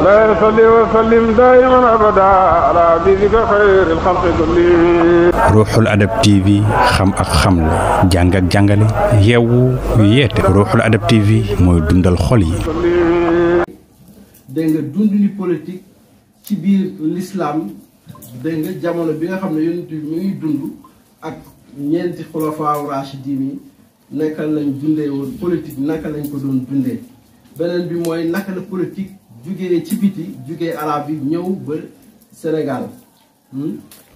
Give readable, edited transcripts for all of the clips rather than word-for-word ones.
لا يصلي وسلم دائما أبدا على حبيبك خير الخلق كلهم. Ruuxul Adab TV xam ak xamle jàng ak jàngale yeewu yeete Ruuxul Adab TV mooy dundal xol yi. dégg nga dundini politique ci biir l'islam dégg nga jamono bi nga xam ne yonent bi mi ngi dund ak ñeenti xulafaa raashidin yi naka lañ dundee woon politique naka lañ ko doon dundee beneen bi mooy naka la politique jugee ci biti jugee arab yi ñëw ba Sénégal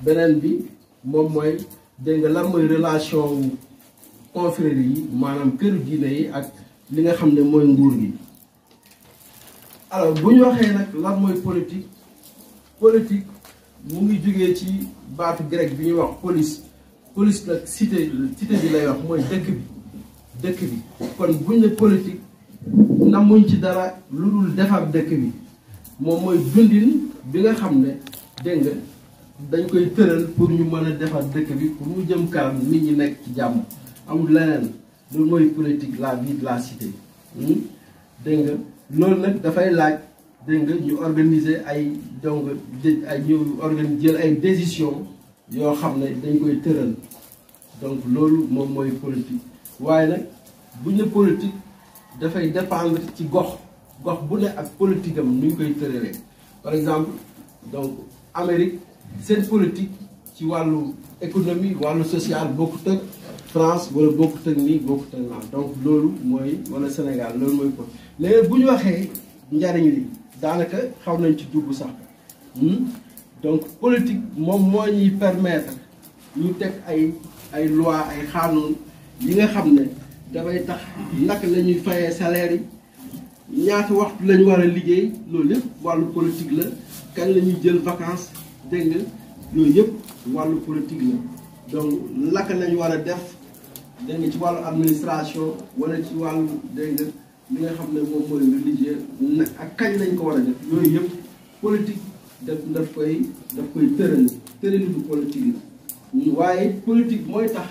beneen bi moom mooy dégg nga lan mooy relation confrérie yi maanaam këru diine yi ak li nga xam ne mooy nguur gi. alors bu ñu waxee nag lan mooy politique politique mu ngi jugee ci baatu grec bi ñuy wax police nag cité bi lay wax mooy dëkk bi kon buñ ne politique namuñ ci dara lu dul defar dëkk bi moom mooy dundin bi nga xam ne dégg nga dañ koy tëral pour ñu mën a defar dëkk bi pour mu jëm kanam nit ñi nekk ci jàmm amul leneen loolu mooy politique la vie de la cité dégg nga loolu nag dafay laaj dégg nga ñu organiser ay donc ay ñu jël ay décision yoo xam ne dañ koy tëral donc loolu moom mooy politique waaye nag bu ñu politique dafay dépendre ci gox bu ne ak politique am nu ñu koy tëralee par exemple donc Amérique seen politique ci wàllu économie wàllu social bokkut ak France wala bokkut ak nii bokkut ak naa donc loolu mooy wala Sénégal loolu mooy ko léegi bu ñu waxee njariñ li daanaka xaw nañ ci dugg sax donc politique moom moo ñuy permettre ñu teg ay loi ay xaanuun yi nga xam ne dafay tax naka la ñuy fayee salaire yi ñaata waxtu la ñu war a liggéey loolu yëpp wàllu politique la kañ la ñuy jël vacances dégg nga loolu yëpp wàllu politique la donc naka la ñu war a def dégg nga ci wàllu administration wala ci wàllu dégg nga li nga xam ne moom mooy religieux nag ak kañ lañ ko war a def yooyu yëpp politique daf koy tërali du politique la waaye politique mooy tax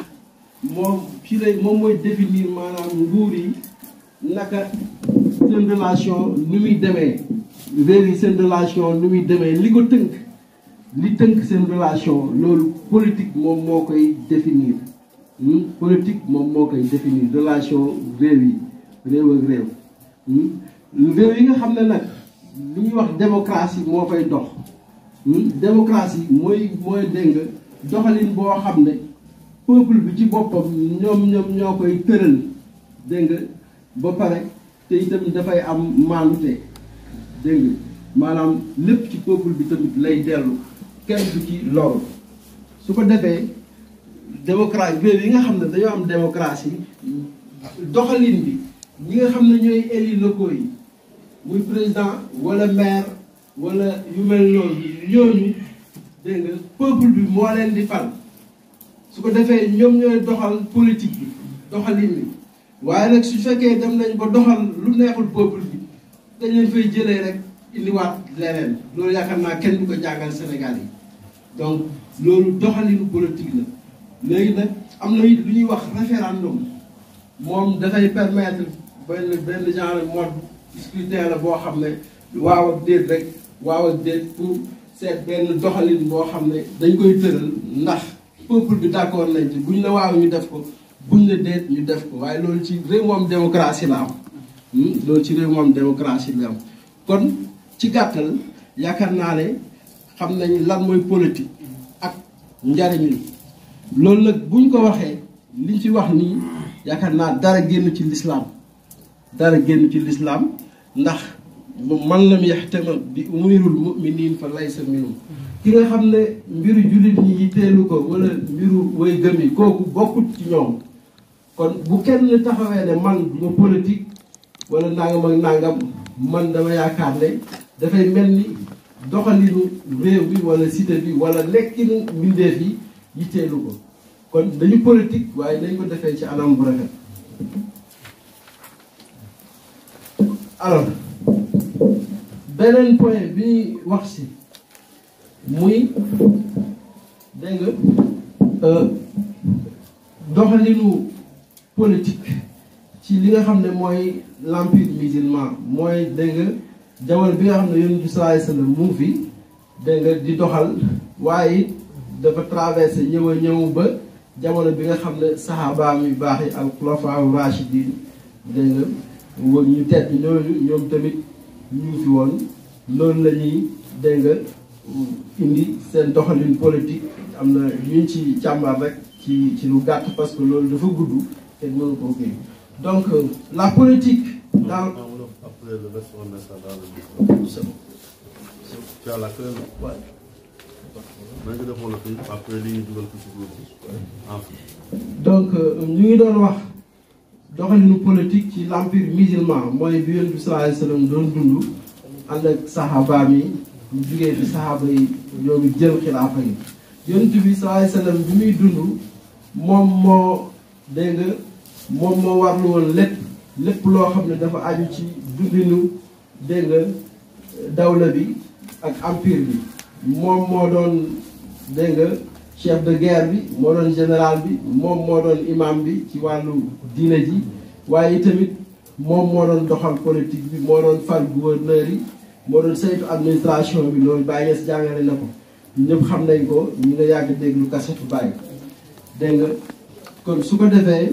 moom mooy définir maanaam nguur yi naka seen relation nu muy demee réew yi seen relation nu muy demee li ko tënk seen relation loolu politique moom moo koy définir politique moom moo koy définir relation réew ak réew yi nga xam ne nag li ñuy wax démocratie moo fay dox démocratie mooy dégg nga doxalin boo xam ne peuple bi ci boppam ñoom ñoo koy tëral dégg nga ba pare te itam dafay am maanute dégg nga maanaam lépp ci peuple bi tamit lay dellu kenn du ci loru su ko defee démocratie réew yi nga xam ne dañoo am démocratie doxalin bi ñi nga xam ne ñooy élus locaux yi muy président wala maire wala yu mel noonu ñooñu dégg nga peuple bi moo leen di fal su ko defee ñoom ñooy doxal politique bi doxalin bi waaye nag su fekkee dem nañ ba doxal lu neexul peuple bi dañ leen fay jëlee rek indiwaat leneen loolu yaakaar naa kenn du ko jàngal Sénégal yi donc loolu doxalinu politique la léegi nag am na it lu ñuy wax référendum moom dafay permettre benn genre mode scrutin la boo xam ne waaw ak déet rek waaw ak déet pour seet benn doxalin boo xam ne dañ koy tëral ndax peuple bi d'accord nañ ci buñ ne waaw ñu def ko buñ ne déet ñu def ko waaye loolu ci réew moom démocratie la am loolu ci réew moom démocratie la am kon ci gàttal yaakaar naa ne xam nañ lan mooy politique ak njariñ li loolu nag buñ ko waxee liñ ci wax nii yaakaar naa dara génn ci lislaam ndax man lam yaxtama bi umuril mu'minin fa laysa minhum ki nga xam ne mbiru jullit ñi yitteelu ko wala mbiru way gëm yi kooku bokkut ci ñoom kon bu kenn taxawee ne man duma politique wala nangam ak nangam man dama yaakaar ne dafay mel ni doxalinu réew bi wala cité bi wala lekkinu mbindeef yi yitteelu ko kon dañu politique waaye dañ ko defee ci anam bu rafet. alors beneen point bi ñuy wax si muy dégg nga doxalinu politique ci li nga xam ne mooy l'empire musulman mooy dégg nga jamono bi nga xam ne yonent bi sallallahu alayhi wasallam mu ngi fi dégg nga di doxal waaye dafa traversé ñëw ba jamono bi nga xam ne saxaabaam yu baax yi al xulafaa rashidin dégg nga woon ñu tedd ñoom tamit ñu ngi fi woon loolu la ñuy dégg nga indi seen doxalin politique am na ñu ci càmbar rek ci lu gàtt parce que loolu dafa gudd te mënu koo kii donc la politique dans après le reste on met ça dans le micro. Tu as la clé là? Ouais. Mais je defoon la fii après li ñu dugal ko ci groupe donc ñu ngi doon wax doxalinu politique ci l'empire musulman mooy bi Yonent bi sallallahu alayhi wasallam doon dund ànd ak saxaabaam yi ñu jugee fi saxaaba yi ñoom jël xilaafa yi Yonent bi sallallahu alayhi wasallam bi muy dund moom moo dégg nga moom moo warlu woon lépp loo xam ne dafa aju ci dundinu dégg nga dawla bi ak empire bi moom moo doon dégg nga chef de guerre bi moo doon général bi moom moo doon imam bi ci wàllu diine ji waaye tamit moom moo doon doxal politique bi moo doon fal gouverneur yi moo doon saytu administration bi loolu Baye Niass jàngale na ko ñëpp xam nañ ko ñu nga yàgg déglu kasetu Baye dégg nga kon su ko defee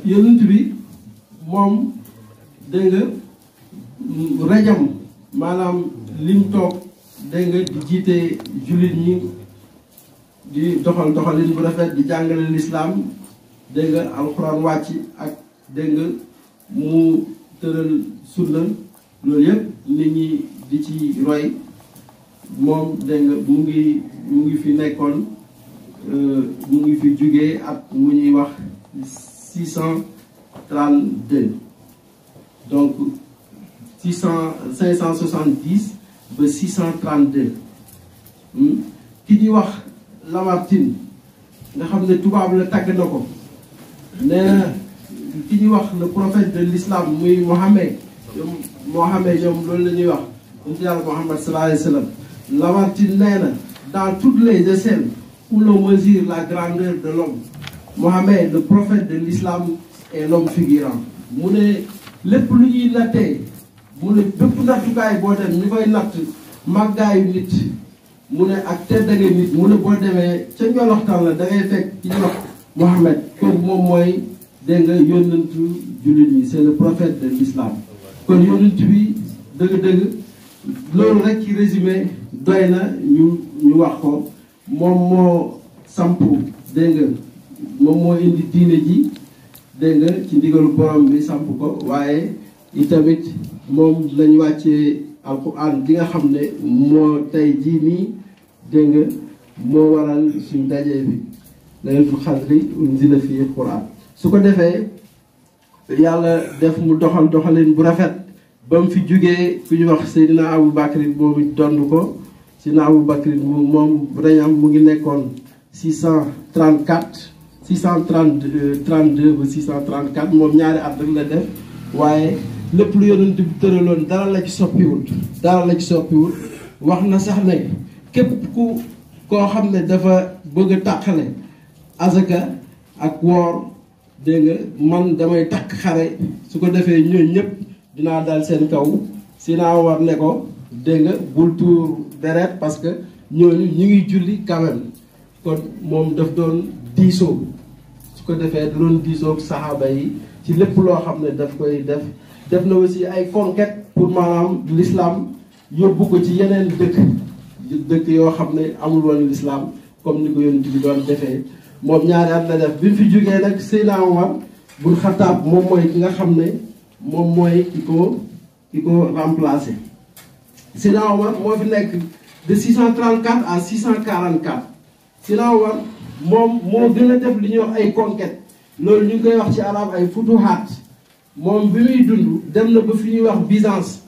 yonent bi moom dégg nga rajam maanaam lim toog dégg nga di jiite jullit ñi di doxalin bu rafet di jàngale lislaam dégg nga alxuraan wàcc ak dégg nga mu tëral sunna loolu yëpp nit ñi di ci roy moom dégg nga mu ngi fi nekkoon mu ngi fi jugee at mu ñuy wax 632 donc 570 ba 632 ki ñuy wax Lamartine nga xam ne tubaab la tàgg na ko nee na ki ñuy wax le prophète de l'islam muy Mohammed ñoom loolu la ñuy wax yonent Yàlla Muhammad sallallahu alayhi wa sallam Lamartine nee na dans toutes les échelles où l'on mesure la grandeur de l'homme Mohammed le prophète de l'islam est l'homme figurant mu ne lépp lu ñuy nattee mu ne bépp nattukaay boo dem ñu koy natt màggaayu nit mu ne ak teddange nit mu ne boo demee ca njoloxtaan la da ngay fekk ci ñu wax Mohammed kon moom mooy dégg nga yónnantu jullit ñi c'est le prophète de l'islam kon yónnant bi dëgg-dëgg loolu rek ci résumé doy na ñu wax ko moom moo samp dégg nga moom moo indi diine ji dégg nga ci ndigalu borom bi samp ko waaye itamit moom lañ wàccee alquran di nga xam ne moo tey jii nii dégg nga moo waral suñ dajee bi Laylatul Qadri unzila fii quran su ko defee yàlla def mu doxalin bu rafet ba mu fi jógee ku ñu wax Seydina Abou Bakri boobu dond ko Seydina Abou Bakri moom reñam mu ngi nekkoon 632 ba 634 moom ñaari at rek la def waaye lépp lu yonent bi tëraloon dara la ci soppiwul wax na sax ne képp koo xam ne dafa bëgg a tàqale azaka ak woor dégg nga man damay takk xare su ko defee ñooñu ñëpp dinaa dal seen kaw si naa war ne ko dégg nga bul tuur deret parce que ñooñu ñu ngi julli quand même kon moom daf doon diisoo su ko defee da doon diisoo ak saxaaba yi ci lépp loo xam ne daf koy def na aussi ay conquête pour maanaam l'islam yóbbu ko ci yeneen dëkk yoo xam ne amul woon l'islam comme ni ko yonent bi doon defee moom ñaari at la def bi mu fi jógee nag Seydina Omar bun Xattaab moom mooy ki nga xam ne moom mooy ki ko remplacé Seydina Omar moo fi nekk de 634 à 644 Seydina Omar moom moo gën a def li ñuy wax ay conquête loolu ñu ngi koy wax ci arab ay futuhaat moom bi muy dund dem na ba fi ñuy wax Byzance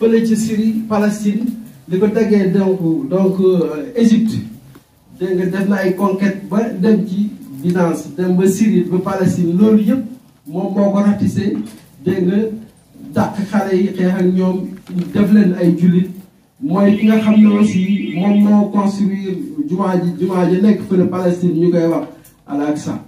fële ci Syrie Palestine li ko teggee donc Égypte dégg nga def na ay conquête ba dem ci Byzance dem ba Syrie ba Palestine loolu yëpp moom moo ko ratissé dégg nga dàq xale yi xeex ak ñoom def leen ay jullit mooy ki nga xam ne aussi moom moo construire jumaa ji nekk fële Palestine ñu koy wax Al-Aqsa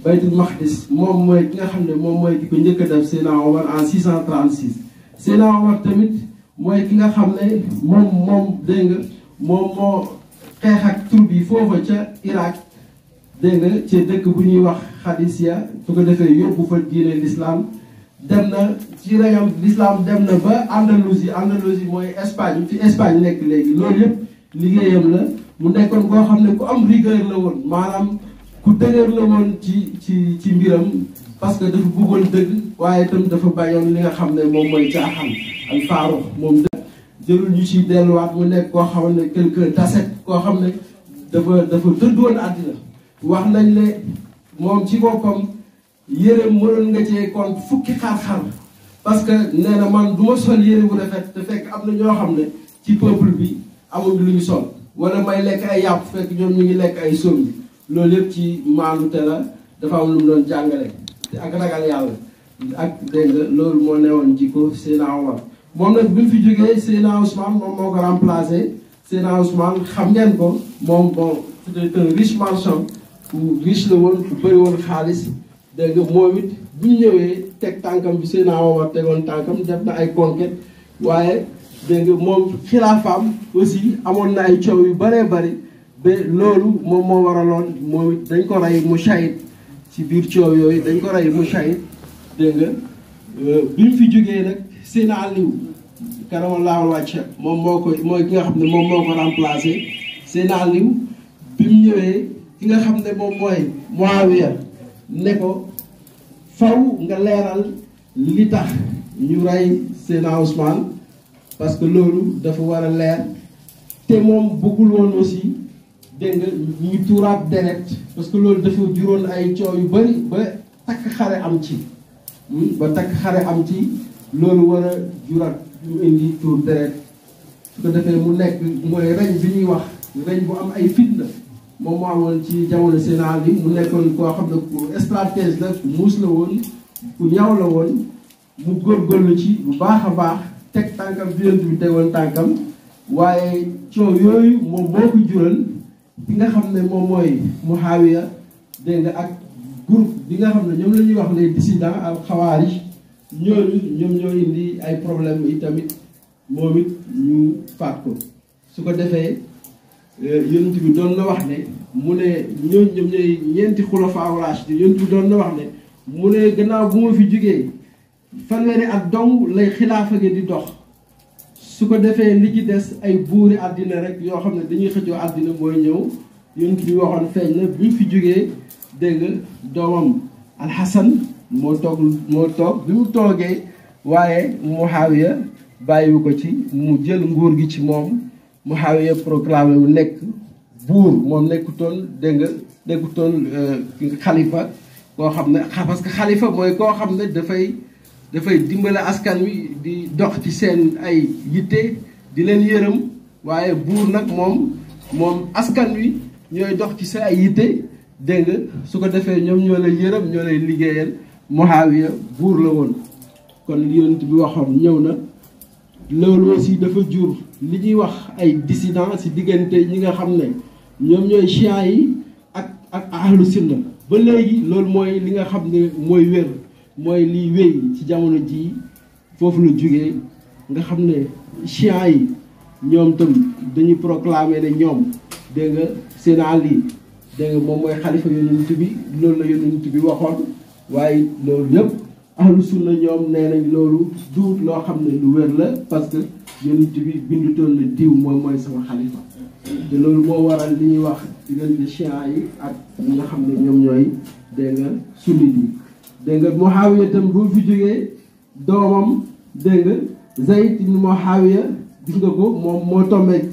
Baytul Maqdis moom mooy ki nga xam ne moom mooy ki ko njëkk a def Seydina Omar en 636 Seydina Omar tamit mooy ki nga xam ne moom dégg nga moom moo xeex ak troupe yi foofa ca Irak dégg nga ci dëkk bu ñuy wax Xadisiya su ko defee yóbbu fa diine l'islam dem na ci reyam l'islam dem na ba Andalousie mooy Espagne fi Espagne nekk léegi loolu yëpp liggéeyam la mu nekkoon koo xam ne ku am rigueur la woon maanaam ku dëgër la woon ci mbiram parce que dafa bëggoon dëgg waaye itam dafa bañoon li nga xam ne moom mooy caaxaan al faaruq moom jëlul ñu ci delluwaat mu nekk koo xam ne quelqu'un d'ascète koo xam ne dafa dëddoon àddina wax nañ ne moom ci boppam yére mënoon nga cee compte fukki xar-xar parce que nee na man du ma sol yére bu rafet te fekk am na ñoo xam ne ci peuple bi amuñ lu ñu sol wala may lekk ay yàpp fekk ñoom ñu ngi lekk ay som bi loolu yëpp ci maandu te la dafa am lu mu doon jàngale ak ragal yàlla ak dégg nga loolu moo newoon jikko Seydina Omar moom nag bi mu fi jógee Seydina Ousmane moom moo ko remplacé Seydina Ousmane xam ngeen ko moom bon c'était un riche marchand ku riche la woon ku bëri woon xaalis dégg nga moom it bu ñu ñëwee teg tànkam bi Seydina Omar tegoon tànkam def na ay conquête waaye dégg nga moom xilaafaam aussi amoon na ay coow yu bëree bëri ba loolu moom moo waraloon moom it dañ ko rey mu shahid ci biir coow yooyu dañ ko rey mu shahid dégg nga bi mu fi jógee nag Seydina Aliou karamallahu wàcca moom mooy ki nga xam ne moom moo ko remplacé Seydina Aliou bi mu ñëwee ki nga xam ne moom mooy Muawiya ne ko faw nga leeral li tax ñu rey Seydina Ousmane parce que loolu dafa war a leer te moom bëggul woon aussi dégg nga ñuy tuuraat deret parce que loolu dafa juróon ay coow yu bari ba takk xare am ci loolu war a jurat ñu indi tuur deret su ko defee mu nekk mooy reñ bi ñuy wax reñ bu am ay fitna moom moo amoon ci jamono Sénégal bi mu nekkoon koo xam ne ku stratège la ku muus la woon ku ñaw la woon mu góorgóorlu ci bu baax a baax teg tànkam bi yonent bi tegoon tànkam waaye coow yooyu moom moo ko jural bi nga xam ne moom mooy Muawiya dégg nga ak groupe bi nga xam ne ñoom la ñuy wax les dissidents ak xawaarij ñoom ñoo indi ay problème yi tamit moom it ñu faat ko su ko defee yonent bi doon na wax ne mu ne ñoom ñooy ñeenti xulafaa raashidin yonent bi doon na wax ne mu ne gannaaw bu ma fi jógee fanweeri at dong lay xilaafa gi di dox su ko defee li ci des ay buuri àddina rek yoo xam ne dañuy xëccoo àddina mooy ñëw yonent bi waxoon feeñ na bi mu fi jógee dégg nga doomam alxasan moo toog bi mu toogee waaye Muawiya bàyyiwu ko ci mu jël nguur gi ci moom Muawiya proclamé wu nekk buur moom nekkutoon dégg nga nekkutoon xalifa koo xam ne parce que xalifa mooy koo xam ne dafay dimbale askan wi di dox ci seen ay yitte di leen yërëm waaye buur nag moom askan wi ñooy dox ci seen ay yitte dégg nga su ko defee ñoom ñoo lay yërëm ñoo lay liggéeyal Muawiya buur la woon kon li yonent bi waxoon ñëw na loolu aussi dafa jur li ñuy wax ay dissidents ci diggante ñi nga xam ne ñoom ñooy chiites yi ak ahlu sunna ba léegi loolu mooy li nga xam ne mooy wér mooy liy wéy ci jamono jii foofu la jógee nga xam ne chiites yi ñoom tam dañuy proclamer ne ñoom dégg nga seen Ali dégg nga moom mooy xalifa yonent bi loolu la yonent bi waxoon waaye loolu yëpp ahlu sunna ñoom nee nañ loolu duut loo xam ne lu wér la parce que yonent bi bindutoon na diw moom mooy sama xalifa te loolu moo waral li ñuy wax diggante chiites yi ak ñi nga xam ne ñoom ñooy dégg nga sunnit yi dégg nga Muawiya itam bu fi jógee doomam dégg nga Zayd ibn Muawiya gis nga ko moom moo tombeeg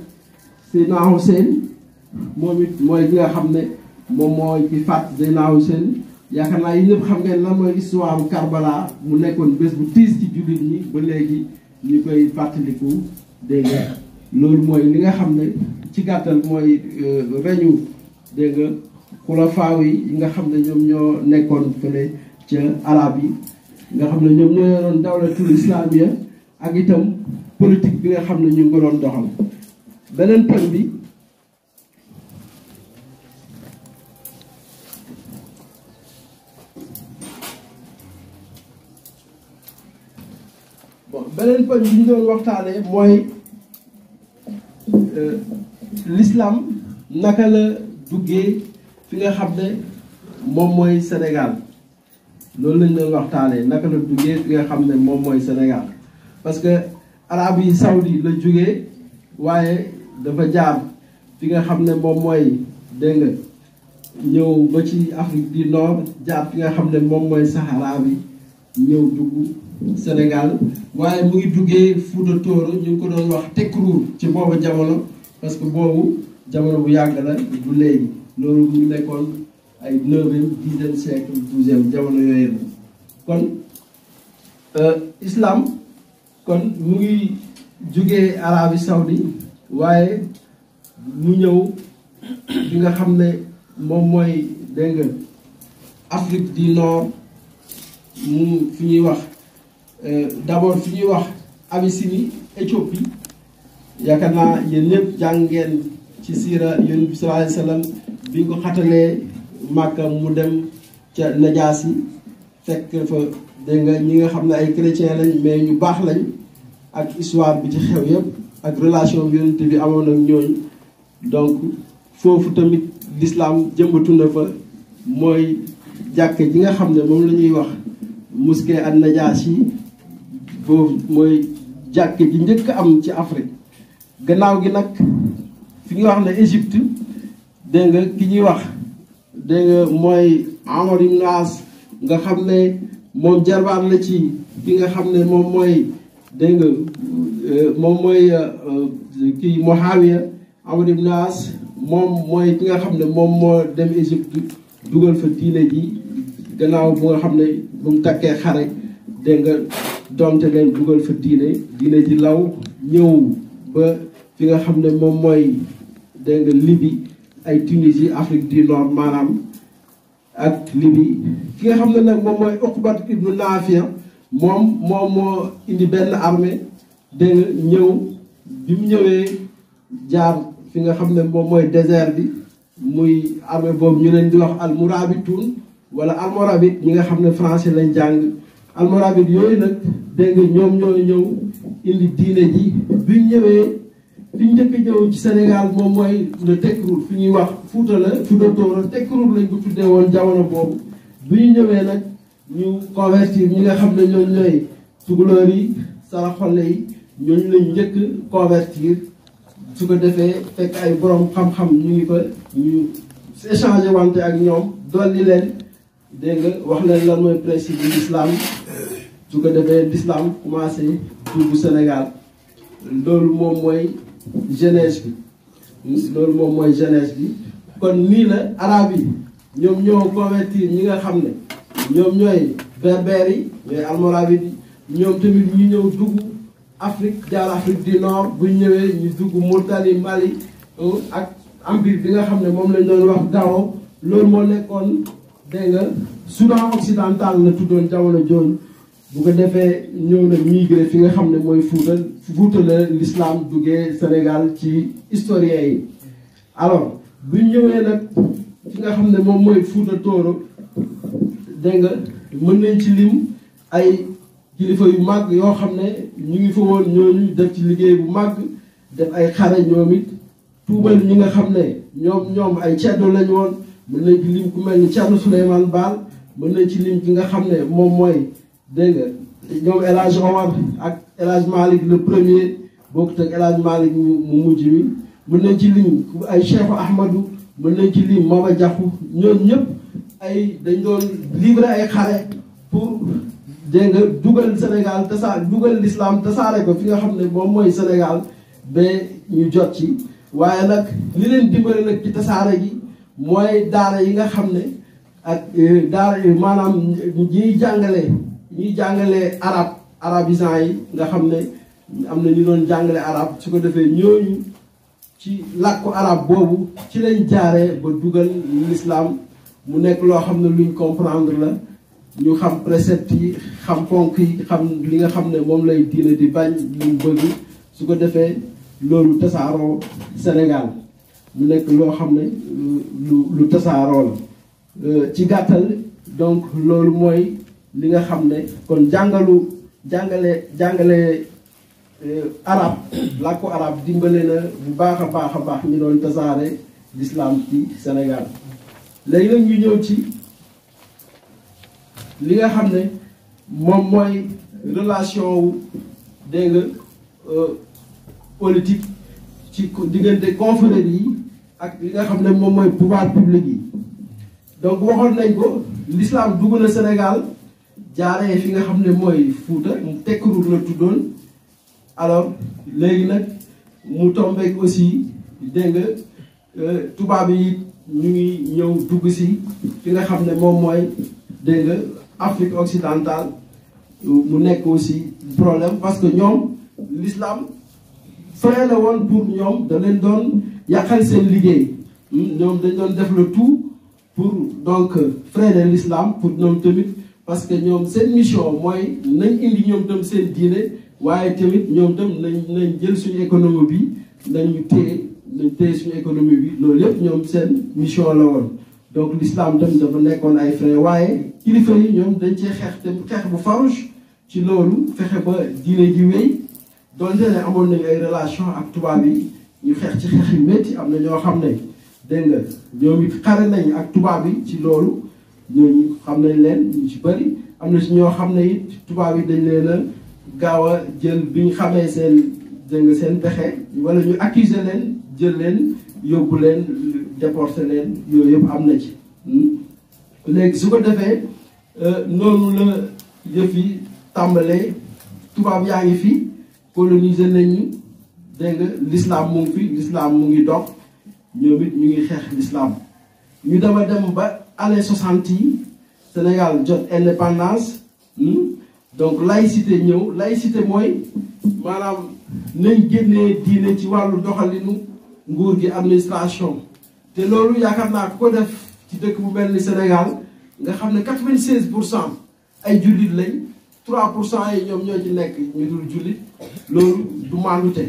Seydina Hussein moom it mooy ki nga xam ne moom mooy ki faat Seydina Hussein yaakaar naa yi ñëpp xam ngeen lan mooy histoire Karbala mu nekkoon bés bu tiis ci jullit ñi ba léegi ñu koy fàttaliku dégg nga loolu mooy li nga xam ne ci gàttal mooy reñu dégg nga xulafaaw yi nga xam ne ñoom ñoo nekkoon fële ca arab yi nga xam ne ñoom ñoo yoroon dawlatul islamiya ak itam politique bi nga xam ne ñu ngi ko doon doxal beneen poñ bi beneen poñ bi ñu doon waxtaanee mooy l'islam naka la duggee fi nga xam ne moom mooy Sénégal loolu lañ doon waxtaanee naka la duggee fi nga xam ne moom mooy Sénégal parce que Arabie Saoudi la jógee waaye dafa jaar fi nga xam ne moom mooy dégg nga ñëw ba ci Afrique du Nord jaar fi nga xam ne moom mooy Sahara bi ñëw dugg Sénégal waaye mu ngi duggee Fouta Tooro ñu ngi ko doon wax Tekruur ci boobu jamono parce que boobu jamono bu yàgg la du léegi loolu mu ngi nekkoon ay 9e 10e siècle 12e jamono yooyu la kon islam kon mu ngi jugee Arabie Saoudi waaye mu ñëw fi nga xam ne moom mooy dégg nga Afrique du Nord mu fi ñuy wax d'abord fi ñuy wax Abyssinie Éthiopie yaakaar naa yéen ñëpp jàng ngeen ci siira Yonent bi sallallahu alayhi wa sallam bi ñu ko xatalee Màkka mu dem ca Najaasi fekk fa dégg nga ñi nga xam ne ay chrétien lañ mais ñu baax lañ ak histoire bi ci xew yëpp ak relation bi Yonent bi amoon ak ñooñu donc foofu tamit l'islam jëmbatu na fa mooy jàkk ji nga xam ne moom la ñuy wax mosquée an Najaasi boobu mooy jàkk ji njëkk am ci Afrique gannaaw gi nag fi ñuy wax ne Égypte dégg nga ki ñuy wax dégg nga mooy Amar ibn As nga xam ne moom jarbaat la ci ki nga xam ne moom mooy dégg nga moom mooy kii Muawiya Amar ibn As moom mooy ki nga xam ne moom moo dem Égypte dugal fa diine ji gannaaw bu nga xam ne bu mu takkee xare dégg nga donte leen dugal fa diine ji law ñëw ba fi nga xam ne moom mooy dégg nga Libye ay Tunisie Afrique du Nord maanaam ak Libye ki nga xam ne nag moom mooy Uqbat ibnu Naafiya moom moo indi benn armée dégg nga ñëw bi mu ñëwee jaar fi nga xam ne moom mooy désert bi muy armée boobu ñu leen di wax almorabitoun wala almorabit ñi nga xam ne français lañ jàng almorabit yooyu nag dégg nga ñoom ñoo ñëw indi diine ji biñ ñëwee fi ñu njëkk ñëw ci Sénégal moom mooy le Tekruur fi ñuy wax Fuuta la Fuuta Tooro Tekruur lañ ko tuddee woon jamono boobu bi ñu ñëwee nag ñu convertir ñi nga xam ne ñooñu ñooy tukulóor yi saraxole yi ñooñu lañ njëkk convertir su ko defee fekk ay borom xam-xam ñu ngi fa ñu échanger wante ak ñoom dolli leen dégg nga wax leen lan mooy principe de l'islam su ko defee l'islam commencé dugg Sénégal loolu moom mooy genèse bi kon nii la arabe yi ñoom ñoo convertir ñi nga xam ne ñoom ñooy berbères yi ñooy almoravides yi ñoom tamit ñu ñëw dugg Afrique jaar Afrique du Nord bu ñëwee ñu dugg Mauritanie Mali ak empire bi nga xam ne moom lañ doon wax Gao loolu moo nekkoon dégg nga Soudan occidental la tuddoon jamono jooju bu ko defee ñëw na migré fi nga xam ne mooy Fuuta la l'islam duggee Sénégal ci historiens yi alors bu ñëwee nag fi nga xam ne moom mooy Fuuta Tooro dégg nga mën nañ ci lim ay kilifa yu màgg yoo xam ne ñu ngi fa woon ñooñu def ci liggéey bu màgg def ay xare ñoom it tuubal ñi nga xam ne ñoom ay ceddo lañ woon mën nañ ci lim ku mel ni Thierno Souleymane Baal mën nañ ci lim ki nga xam ne moom mooy dégg nga ñoom El Hadj Omar ak El Hadj Malick le premier bokkut ak El Hadj Malick mu mujj mi mën nañ ci lim ay Cheikh Ahmadou mën nañ ci lim Maba Diakhou ñoom ñëpp ay dañ doon livrer ay xare pour dégg nga dugal Sénégal dugal l'islam tasaare ko fi nga xam ne moom mooy Sénégal ba ñu jot ci waaye nag li leen dimbale nag ci tasaare gi mooy daara yi nga xam ne ak daara yi maanaam ñiy jàngale arabisant yi nga xam ne am na ñu doon jàngale arab su ko defee ñooñu ci làkku arab boobu ci lañ jaaree ba dugal l'islam mu nekk loo xam ne luñ comprendre la ñu xam précepte yi xam ponk yi xam li nga xam ne moom lay diine di bañ lu mu bëgg su ko defee loolu tasaaroo Sénégal mu nekk loo xam ne lu tasaaroo la ci gàttal donc loolu mooy li nga xam ne kon jàngale arab làkku arab dimbale na bu baax a baax ñu doon tasaare l'islam ci Sénégal léegi nag ñu ñëw ci li nga xam ne moom mooy relation wu dégg nga politique ci diggante confrérie yi ak li nga xam ne moom mooy pouvoir public yi donc waxoon nañ ko l'islam dugg na Sénégal jaaree fi nga xam ne mooy Fuuta Tekruur la tuddoon alors léegi nag mu tombeek aussi dégg nga tubaab yi ñu ngi ñëw dugg si fi nga xam ne moom mooy dégg nga Afrique occidentale mu nekk aussi problème parce que ñoom l'islam frein la woon pour ñoom da leen doon yàqal seen liggéey ñoom dañ doon def le tout pour donc freiner l'islam pour ñoom tamit parce que ñoom seen mission mooy nañ indi ñoom tam seen diine waaye tamit ñoom tam nañ jël suñu économie bi nañ téye suñu économie bi loolu yëpp ñoom seen mission la woon donc l'islam tam dafa nekkoon ay frein waaye kilifa yi ñoom dañ cee xeex bu farouche ci loolu fexe ba diine ji wéy donte ne amoon nañu ay relation ak tubaab yi ñu xeex ci xeex yu métti am na ñoo xam ne dégg nga ñoom it xare nañ ak tubaab yi ci loolu ñooñu xam nañ leen ñu ci bëri am na ci ñoo xam ne it tubaab yi dañ leen a gaaw a jël bi ñu xamee seen dégg nga seen pexe wala ñu accuser leen jël leen yóbbu leen déporter leen yooyu yëpp am na ci léegi su ko defee noonu la yëf yi tàmbalee tubaab yaa ngi fi coloniser nañu dégg nga l'islam mu ngi fi l'islam mu ngi dox ñoom it ñu ngi xeex l'islam ñu dama dem ba années 60 yi Sénégal jot indépendance donc laïcité ñëw laïcité mooy maanaam nañ génnee diine ci wàllu doxalinu nguur gi administration te loolu yaakaar naa ku ko def ci dëkk bu mel ni Sénégal nga xam ne 96% ay jullit lañ 3% yi ñoom ñoo ci nekk ñu dul jullit loolu du maandute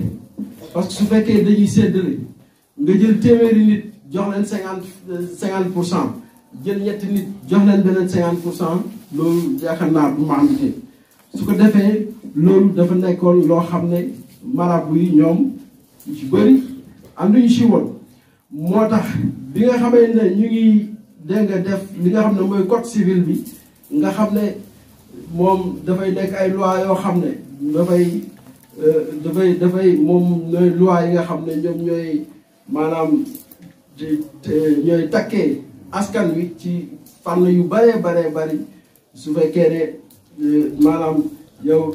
parce que su fekkee dañuy séddale nga jël téeméeri nit jox leen 50% jël ñetti nit jox leen beneen 50% loolu yaakaar naa du maandute su ko defee loolu dafa nekkoon loo xam ne marabu yi ñoom ñu ci bëri ànduñu ci woon moo tax bi nga xamee ne ñu ngi dégg nga def li nga xam ne mooy code civil bi nga xam ne moom dafay nekk ay loi yoo xam ne dafay moom ñooy loi yi nga xam ne ñoom ñooy maanaam ñooy takkee askan wi ci fànn yu baree bari su fekkee ne maanaam yow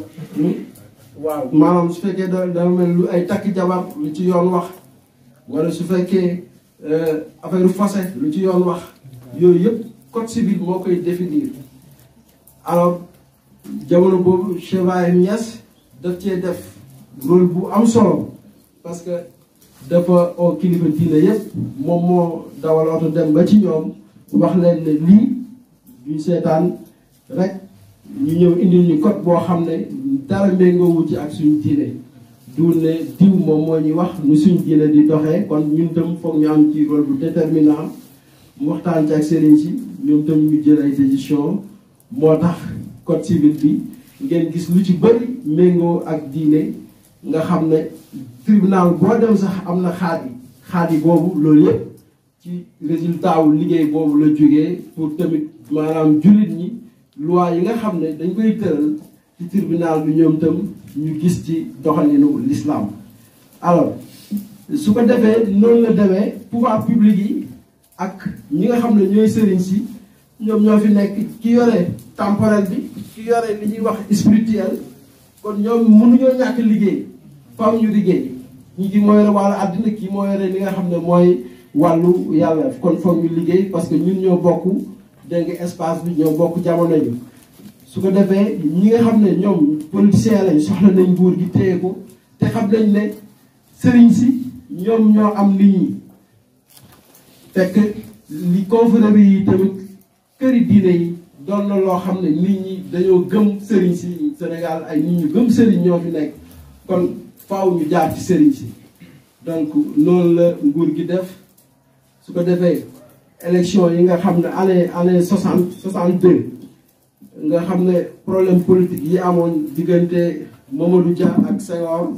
waaw maanaam su fekkee da mel lu ay takk jabar lu ci yoon wax wala su fekkee affaire fossé lu ci yoon wax yooyu yëpp code civil moo koy définir alors jamono boobu Cheikh Niass daf cee def rôle bu am solo parce que dafa oo kilifa diine yëpp moom moo dawal oto dem ba ci ñoom wax leen ne lii duñ seetaan rek ñu ñëw indil ñu code boo xam ne dara méngoowu ci ak suñu diine du ne diw moom moo ñuy wax nu suñu diine di doxee kon ñun tam foog ñu am ci rôle bu déterminant mu waxtaan ci ak sëriñ si ñoom tam ñu jël ay décision moo tax code civil bi ngeen gis lu ci bëri méngoo ak diine nga xam ne tribunal boo dem sax am na xaadi boobu loolu yëpp ci résultat wu liggéey boobu la jógee pour tamit maanaam jullit ñi loi yi nga xam ne dañ koy tëral ci tribunal bi ñoom tam ñu gis ci doxalinu l'islam alors su ko defee noonu la demee pouvoir public yi ak ñi nga xam ne ñooy sëriñ si ñoom ñoo fi nekk ki yore temporel bi ki yore li ñuy wax spirituel kon ñoom mënuñoo ñàkk liggéey faaw ñu liggéey ñi ki moo yore wàllu àddina kii moo yore li nga xam ne mooy wàllu yàlla kon foog ñu liggéey parce que ñun ñoo bokk dégg nga espace bi ñoo bokk jamono ñu su ko defee ñi nga xam ne ñoom politiciens lañ soxla nañ nguur gi téye ko te xam nañ ne sëriñ si ñoom ñoo am nit ñi fekk li confrérie yi tamit këri diine yi doon na loo xam ne nit ñi dañoo gëm sëriñ si Sénégal ay nit ñu gëm sëriñ ñoo fi nekk kon faaw ñu jaar ci sëriñ si donc noonu la nguur gi def su ko defee élection yi nga xam ne année 62 nga xam ne problème politique yi amoon diggante Mamadou Dia ak Senghor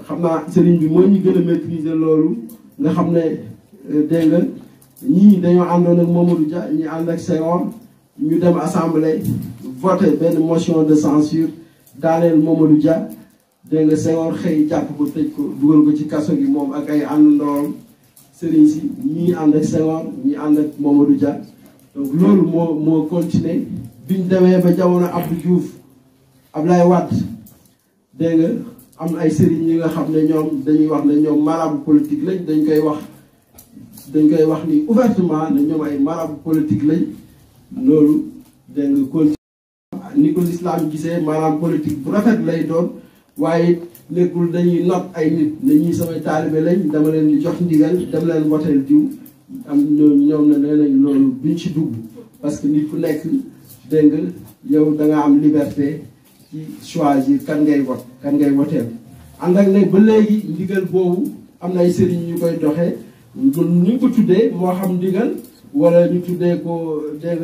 xam naa sëriñ bi moo ñu gën a maîtriser loolu nga xam ne dégg nga ñii dañoo àndoon ak Mamadou Dia ñi ànd ak Senghor ñu dem assemblée voté benn motion de censure daaneel Mamadou Dia dégg nga Senghor xëy jàpp ko tëj ko dugal ko ci kaso gi moom ak ay àndandoom sëriñ si ñii ànd ak Senghor ñii ànd ak Mamadou Dia donc loolu moo continué biñ demee ba jamono Abdou Diouf Ablaye Wade dégg nga am ay sëriñ yi nga xam ne ñoom dañuy wax ne ñoom marabout politique lañ dañ koy wax ni ouvertement ne ñoom ay marabout politique lañ loolu dégg nga continué ni ko l'islam gisee maanaam politique bu rafet lay doon waaye nekkul dañuy not ay nit ne ñii samay taalibe lañ dama leen di jox ndigal dem leen woteel diw am ñoom ne nee nañ loolu duñ ci dugg parce que nit ku nekk dégg nga yow da nga am liberté ci choisir kan ngay woteel ànd ak ne ba léegi ndigal boobu am na ay sëriñ ñu koy doxee ñu ko tuddee moo xam ndigal wala ñu tuddee ko dégg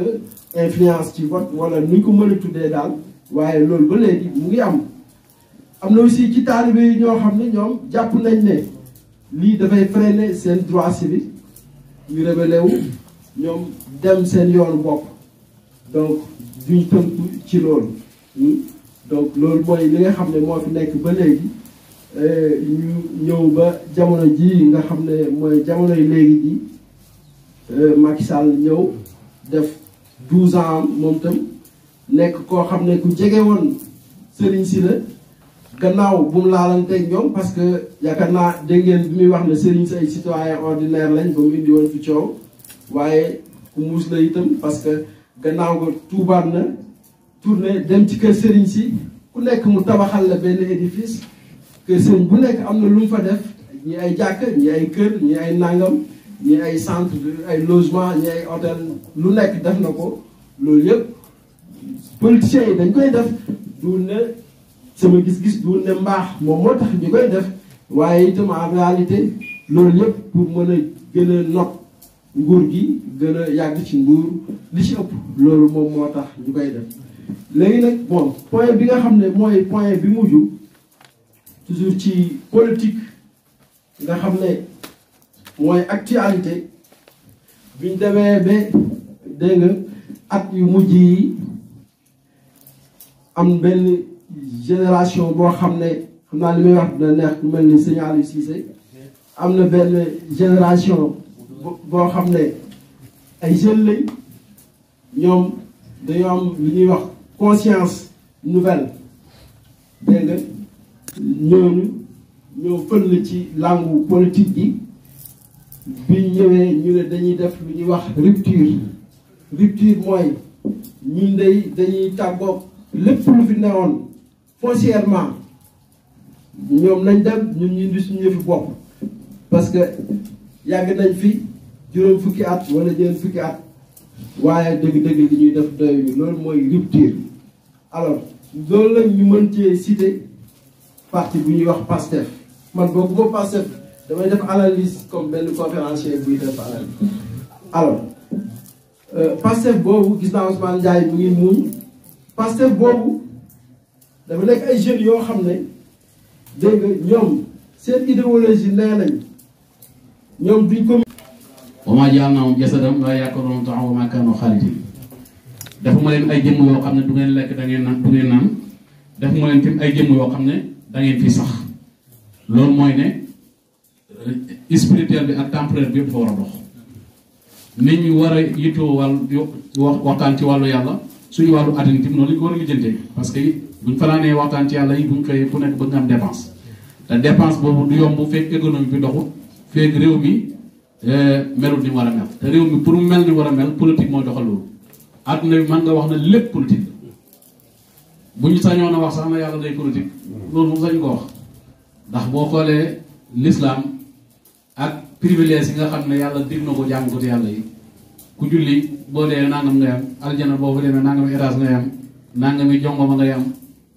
nga influence ci vote wala nu ñu ko mën a tuddee daal waaye loolu ba léegi mu ngi am na aussi ci taalibe yi ñoo xam ne ñoom jàpp nañ ne lii dafay freiner seen droit civique ñu rebelle wu ñoom dem seen yoonu bopp donc duñ tënku ci loolu donc loolu mooy li nga xam ne moo fi nekk ba léegi ñu ñëw ba jamono ji nga xam ne mooy jamonoy léegi ji Macky Sall ñëw def 12 ans moom tam nekk koo xam ne ku jege woon sëriñ si la gannaaw bu mu laalanteeg ñoom parce que yaakaar naa dégg ngeen bi muy wax ne sëriñ si ay citoyen ordinaire lañ ba mu indi woon fi coow waaye ku muus la itam parce que gannaaw nga tuubaat na tourné dem ci kër sëriñ si ku nekk mu tabaxal la benn édifice kër sëriñ bu nekk am na lu mu fa def ñi ay jàkk ñi ay kër ñi ay nangam ñi ay centre ay logement ñi ay hôtel lu nekk def na ko loolu yëpp politiciens yi dañ koy def du ne sama gis-gis du ne mbaax moom moo tax ñu koy def waaye itam en réalité loolu yëpp pour mën a gën a not nguur gi gën a yàgg ci nguur li ci ëpp loolu moom moo tax ñu koy def léegi nag bon point bi nga xam ne mooy point bi mujj toujours ci politique nga xam ne mooy actualité biñ demee ba dégg nga at yu mujj yi am benn génération boo xam ne xam naa li may wax dina neex ku mel ni sëñ Aliou Cissé am na benn génération boo xam ne ay jeunes lañ ñoom dañoo am lu ñuy wax conscience nouvelle dégg nga ñooñu ñoo fël ci langue politique yi biñ ñëwee ñu ne dañuy def lu ñuy wax rupture mooy ñun dañuy tàggoog lépp lu fi newoon foncièrement ñoom nañ dem ñun ñu indi suñu yëfi bopp parce que yàgg nañ fi juróom fukki at wala ñeent fukki at waaye dëgg-dëgg li ñuy def doyuñu loolu mooy rupture. alors loolu lañ ñu mën cee citer parti bu ñuy wax PASTEF man boobu boobu PASTEF damay def analyse comme benn conférencier buy def analyse. alors PASTEF boobu gis naa Ousmane Ndiaye mu ngi muuñ PASTEF boobu dafa nekk ay jeunes yoo xam ne dégg nga ñoom seen idéologie nee nañ ñoom duñ ko. wa maa ja'alnaahum jasadan laa ya'kuluuna ta'aama wa maa kaanu xaalidiin defuma leen ay jëmm yoo xam ne du ngeen lekk da ngeen naan du ngeen naan defuma leen tim ay jëmm yoo xam ne da ngeen fi sax loolu mooy ne spirituel bi ak temporel bi yëpp fa war a dox. nit ñi war a yittoo wàllu waxtaan ci wàllu yàlla suñu wàllu àddina tim noonu la ñu ko war a lijjantee parce que buñ fanaanee waxtaan ci yàlla yi buñ xëyee ku nekk bëgg nga am dépense te dépense boobu du yomb fekk économie bi doxul fekk réew mi melul ni war a mel te réew mi pour mu mel ni war a mel politique mooy doxal loolu àdduna bi mën nga wax ne lépp politique bu ñu sañoon a wax sax na yàlla day politique loolu moom sañ ko wax ndax boo xoolee l'islam ak privilège yi nga xam ne yàlla dig na ko jàng ko te yàlla yi ku julli boo dee nangam ngay am aljana boo fa demee nangami étage ngay am nangami jongoma ngay am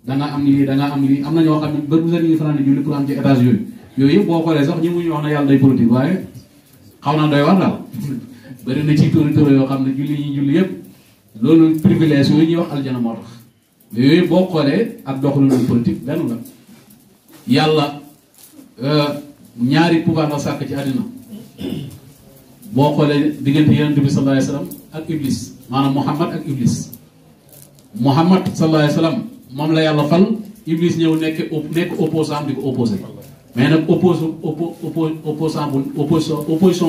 da nga am lii da nga am lii am na ñoo xam ne bër bu seen ñuy fanaan di julli pour am ci étage yooyu yooyu yëpp boo xoolee sax ñi muñu wax na yàlla day politique waaye xaw naa doy war daal bëri na ci tóori tóori yoo xam ne julli ñi julli yëpp loolu privilège yooyu ñuy wax aljana moo tax mais yooyu yëpp boo xoolee ak doxalinu politique benn la yàlla ñaari pouvoir la sàkk ci àddina boo xoolee diggante yonent bi sallallahu alayhi wa sallam ak iblis maanaam Muhammad ak iblis Muhammad sallallahu alayhi wa sallam moom la yàlla fal iblis ñëw nekk opposant di ko opposé mais nag opposition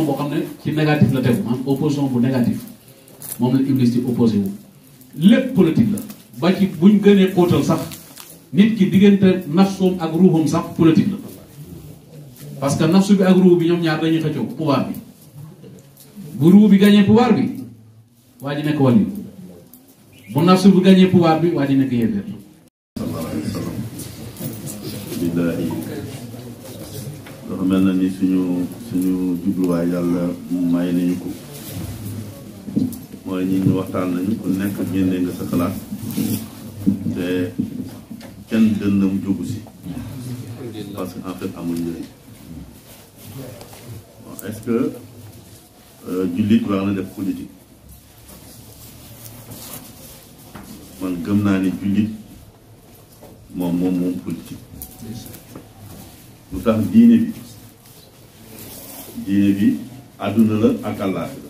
boo xam ne ci négatif la tegu maanaam opposition bu négatif moom la iblis di opposé wu lépp politique la ba ci buñ gënee xóotal sax nit ki diggante nafsoom ak ruuxam sax politique la parce que nafsu bi ak ruux bi ñoom ñaar dañuy xëccoo pouvoir bi bu ruux bi gagné pouvoir bi waa ji nekk wàllu bu nafsu bi gagné pouvoir bi waa ji nekk yéeféer. billaahi dafa mel na ni suñu jubluwaay yàlla may nañu ko mooy ñi ñu waxtaan nañu ku nekk génne nga sa xalaat te kenn dënnam jógu si parce que en fait amul njëriñ est-ce que jullit war na def politique man gëm naa ni jullit moom politique lu tax diine bi àdduna la ak àllaaxira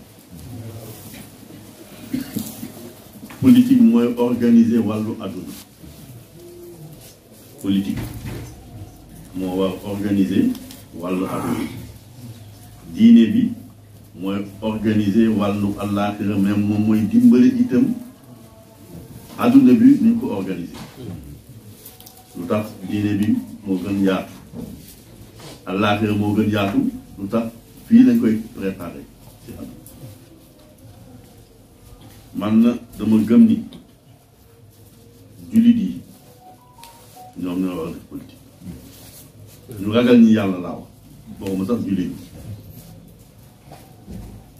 politique mooy organiser wàllu àdduna politique moo war organiser wàllu àdduna diine bi mooy organiser wàllu àllaaxira même moom mooy dimbali itam àdduna bi ni ñu ko organiser lu tax diine bi moo gën yaatu àllaaxira moo gën yaatu lu tax fii lañ koy préparer ci àdduna man na dama gëm ni jullit yi ñoom ñoo war a def politique ñu ragal ñi yàlla laa wax boobu ma sax jullit ñi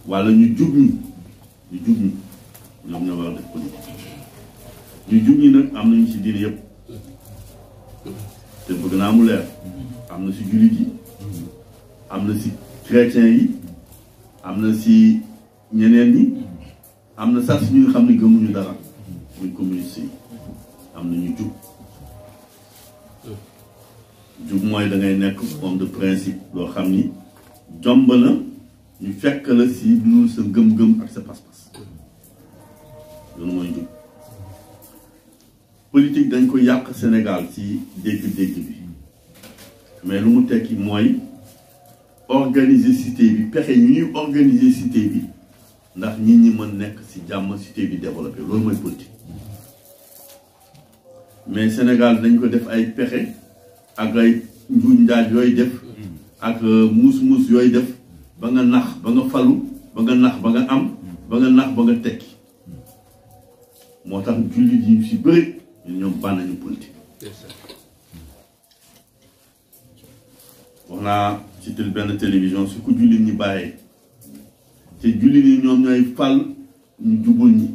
wala ñu jub ñi ñoom ñoo war a def politique ñu jub ñi nag am nañu ci diine yëpp te bëgg naa mu leer am na ci jullit yi am na ci chrétien yi am na ci ñeneen ñi am na sax si ñu xam ne gëmuñu dara muy communiste yi am na ñu jub mooy da ngay nekk homme de principe loo xam ni jomb na ñu fekk la si lu sa gëm-gëm ak sa pas-pas loolu mooy jub politique dañ ko yàq Sénégal ci dégg-dégg bi mais lu mu tekki mooy organiser cité bi pexe ñu ñuy organiser cité bi ndax nit ñi mën nekk ci jàmm cité bi développé loolu mooy politique mais Sénégal dañ ko def ay pexe ak ay njuuñ njaaj yooyu def ak muus yooyu def ba nga nax ba nga falu ba nga nax ba nga am ba nga nax ba nga tekki moo tax jullit yi ci bëri ñoom bànnañu politique wax naa ci benn télévision su ko jullit ñi bàyyee te jullit yi ñoom ñooy fal ñu jubul ñi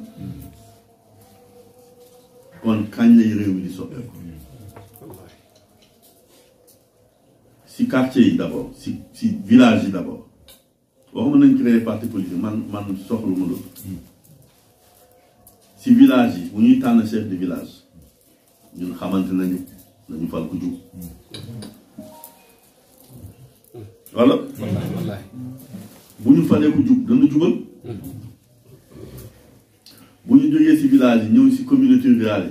kon kañ lay réew mi di soppeeku si quartier yi d'abord si village yi d'abord waxuma nañ créer parti politique man soxlu ma loolu si village yi bu ñuy tànn chef de village ñun xamante nañu fal ku jub walla bu ñu falee ku jub dana jubal bu ñu jógee ci village yi ñëw ci communauté rurale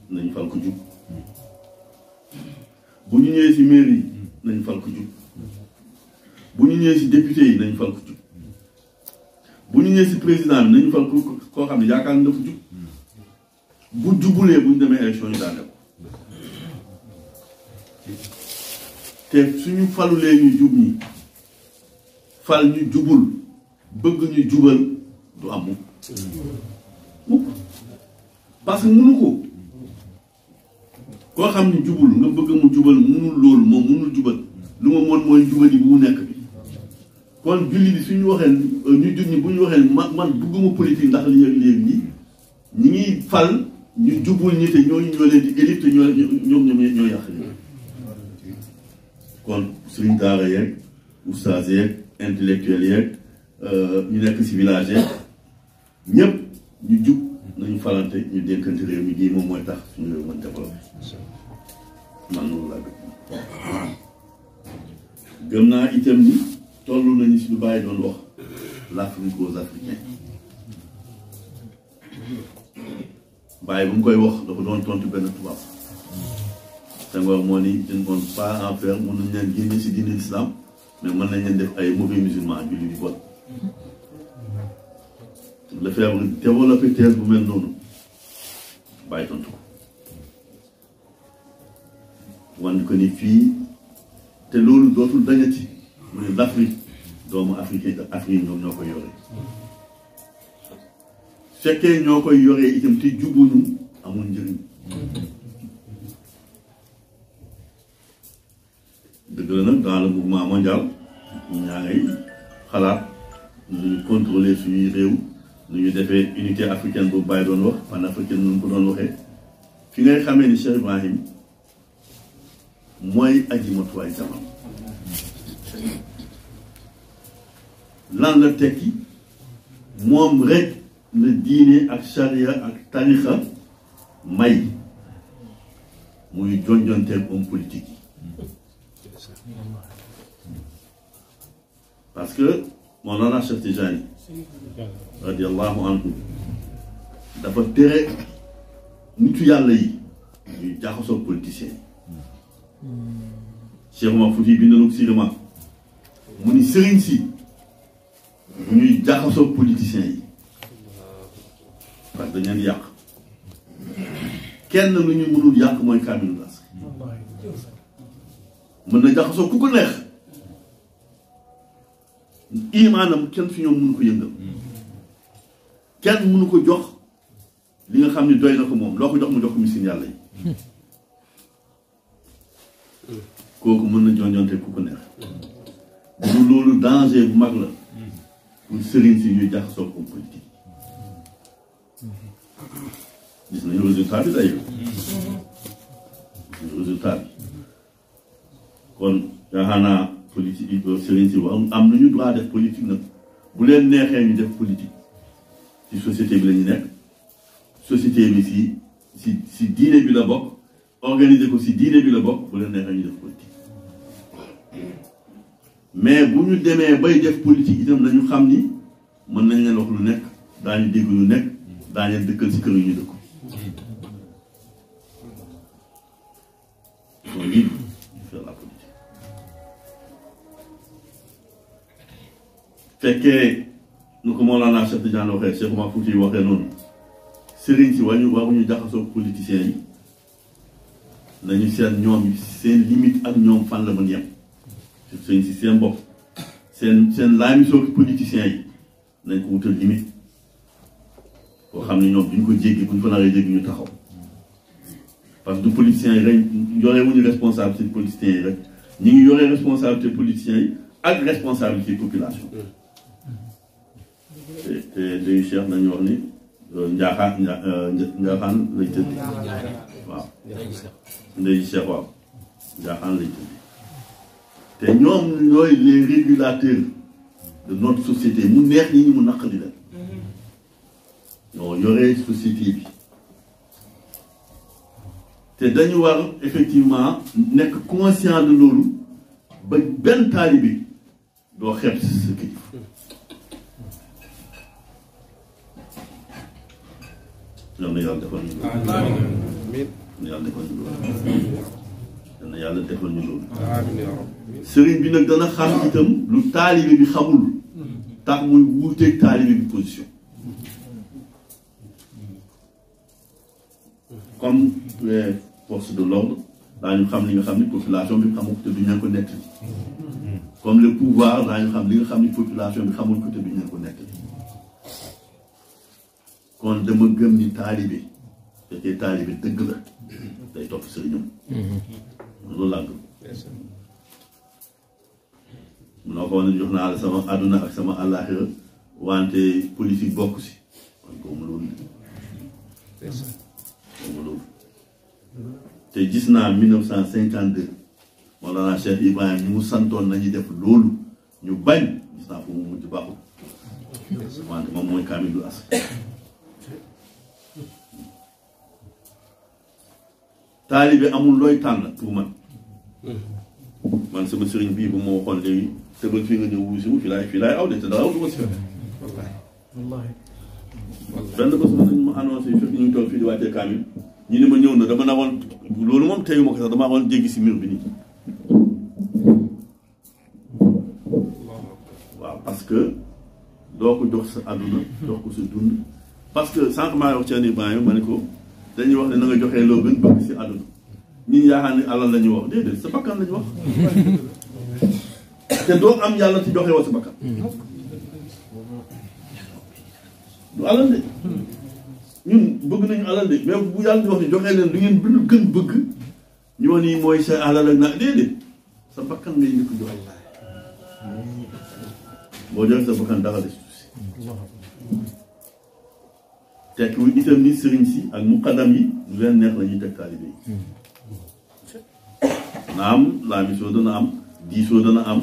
yi nañu fal ku jub bu ñu ñëwee ci mairie yi nañu fal ku jub bu ñu ñëwee ci député yi nañu fal ku jub bu ñu ñëwee ci président bi nañu fal koo xam ne yaakaar na dafa jub bu jubulee bu ñu demee élection ñu daane ko te suñu falulee ñu jub ñi fal ñu jubul bëgg ñu jubal du am mukk parce que mënu ko koo xam ni jubul nga bëgg mu jubal mënul loolu moom mënul jubal lu ma mën mooy jubali bu mu nekk bi kon julli bi suñu waxee ñu jub ñi bu ñu waxee man bëgguma politique ndax léegi ñi ngi fal ñu jubul ñi te ñooñu ñoo leen di élite te ñoo yàq kon suñu daara yeeg oustaz yeeg intellectuel yeeg ñu nekk si village yeeg ñëpp ñu jub nañu falante ñu dénkante réew mi gii moom mooy tax suñu réew mën développé man loolu laa gëm naa itam ni toll nañu si lu bàyyi doon wax l'Afrique aux Africains bàyyi bu mu koy wax dafa doon tontu benn tubaab Senghor moo ni je ne compte pas en faire mën nañ leen génne si diine l'islam mais mën nañ leen def ay mauvais musulmans julli di bon le faire développer thèse bu mel noonu bàyyi tontu ko wan ko ni fii te loolu dootul dañati mu ne l'Afrique doomu africain Afrique ñoom ñoo koy yore fekkee ñoo koy yoree itam te jubuñu amul njëriñ dëgg la nag dans le mouvement mondial ñaa ngay xalaat nu ñu contrôler suñuy réew nu ñu defee unité africaine bu bàyyi doon wax panafricaine nu ko doon waxee fi ngay xamee ni Cheikh Ibrahim mooy aji matuwaay jamono lan la tekki moom rek la diine ak charia ak tarixa may muy jonjonteel homme politique yi parce que Mawlana Cheikh Tijani radiallahu anhu dafa tere nitu yàlla yi ñuy jaxasoo politiciens yi Cheikh Omar Fouti bind na ko sirement mu ni sëriñ si bu ñuy jaxasoo politiciens yi parce que dañ leen yàq kenn lu ñu mënul yàq mooy kaamilu las mën na jaxasoo ku ko neex imaanam kenn fi ñoom mënu ko yëngal kenn mënu ko jox li nga xam ne doy na ko moom loo ko jox mu jox ko miskin yàlla yi kooku mën na jonjonte ku ko neex bu loolu danger bu mag la pour sëriñ si ñuy jaxasoo comme politique gis nañu résultat bi day résultat bi kon yaakaar naa politique yi sëriñ si wax am nañu droit def politique nag bu leen neexee ñu def politique ci société bi la ñu nekk société bi si diine bi la bokk organiser ko si diine bi la bokk bu leen neexee ñu def politique mais bu ñu demee bay def politique itam nañu xam ni mën nañ leen wax lu nekk daañu dégg lu nekk daañu leen dëkkal si kër yu ñu dëkku ils sont libres de faire la politique fekkee nu ko Mawlana Cheikh Tidiane waxee Cheikh Omar Fouti waxee noonu sëriñ si waruñu jaxasoo politiciens yi nañu seet ñoom seen limite ak ñoom fan la mën yem sëriñ si seen bopp seen laamisoo politiciens yi nañ ko wutal limite boo xam ne ñoom duñ ko jéggi buñ fa naree jéggi ñu taxaw parce que du politiciens yi rek yore wuñu responsabilité politiciens yi rek ñu ngi yore responsabilité politiciens yi ak responsabilité population te day Cheikh nañu wax ni njaaxaan lay tëdd waaw ndey Cheikh waaw njaaxaan lay tëdd te ñoom ñooy les régulateurs de notre société mu neex ñi ñu mu naqari leen ñoo yoree société bi te dañu war effectivement nekk conscient de loolu ba benn taalibe doo xeeb si sa kilifa yal na yàlla defal ñu loolu na yàlla defal ñu loolu sëriñ bi nag dana xam itam lu taalibe bi xamul tax muy wuuteeg taalibe bi position comme les forces de l'ordre daañu xam li nga xam ni population bi xamul ko te duñ leen ko nettali comme le pouvoir daañu xam li nga xam ni population bi xamul ko te duñ leen ko nettali kon dama gëm ni taalibe fekkee taalibe dëgg la day topp sëriñam loolu laa gëm munoo ko wane jox naa la sama àdduna ak sama àllaaxira wante politique bokk si kon ko mu loolu te gis naa 1952 Mawlana Cheikh Ibrahima ñu mu santoon nañu def loolu ñu bañ gis naa fu mu mujj baaxul wante moom mooy kaamilu as taalibe amul looy tànn pour man sama sëriñ bii bu ma waxoon léegi tëbal fii nga ñëw wuusi wu fii laay aw de te dara du ma si fekk benn bés ma nañ ma annoncé fekk ñu ngi toog fii di wàccee kaamil ñu ne ma ñëw na dama na woon loolu moom teyu ma ko sax dama woon jéggi si mur bi nii waaw parce que doo ko jox sa àdduna jox ko sa dund parce que sànq maa wax Thierno Ibrahima ma ne ko dañuy wax ne na nga joxee loo gën bëgg si àdduna ñi yaakaar ni alal la ñuy wax déedéet sa bakkan la ñu wax te doo am yàlla ci joxe woo sa bakkan du alal de ñun bëgg nañu alal de mais bu yàlla di wax ni joxee leen lu ngeen bëgg gën bëgg ñu wax nii mooy sa alal ak naa déedéet sa bakkan ngay njëkk joxe boo joxe sa bakkan dara des si tekkiwul itam ni sëriñ si ak muqaddam yi lu leen neex la ñuy teg taalibe yi na am la mission dana am diisoo dana am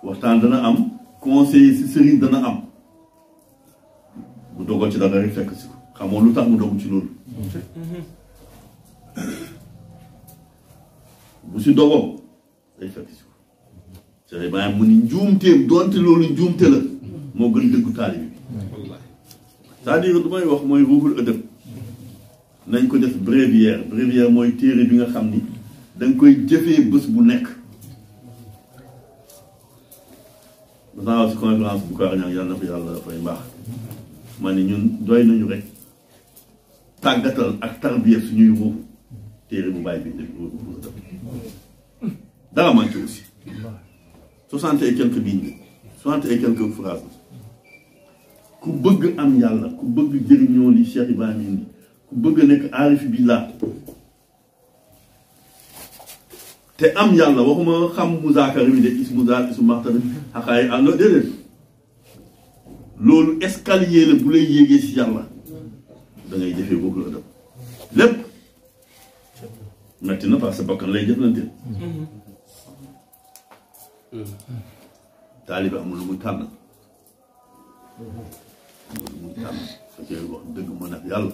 waxtaan dana am conseiller si sëriñ dana am bu dogal ci dara rek fekk si ko xamoo lu tax mu dogu ci loolu bu si dogoo day fekk si ko c'est vrai mu ni njuumteem doonte loolu njuumte la moo gën dëggu taalibe bi c'est-à-dire du may wax mooy ruuxul ëdëb nañ ko def bréviaire mooy téere bi nga xam ni danga koy jëfee bés bu nekk danaa wax si conférence bu kaar ñaan yàlla na ko yàlla dafay mbaax ma ne ñun doy nañu rek tàggatal ak tarbiya suñuy ruux téere bu bàyyi bi def ruuxul ëdëb dara manqué aussi 60 et quelques lignes 60 et quelques phrases ku bëgg am yàlla ku bëgg jëriñoo li Cheikh Ibrahima indi ku bëgg nekk aarif billah te am yàlla waxuma xam muzaakar mi de ismu zaat ismu maxtar xaqaay am na déedéet loolu escalier la bu lay yéegee si yàlla da ngay jëfee boobu la def lépp metti na parce que bakkan lay jëflante taalibe amul lu muy tànn muy tànn fekkee wax dëgg ma nag yàlla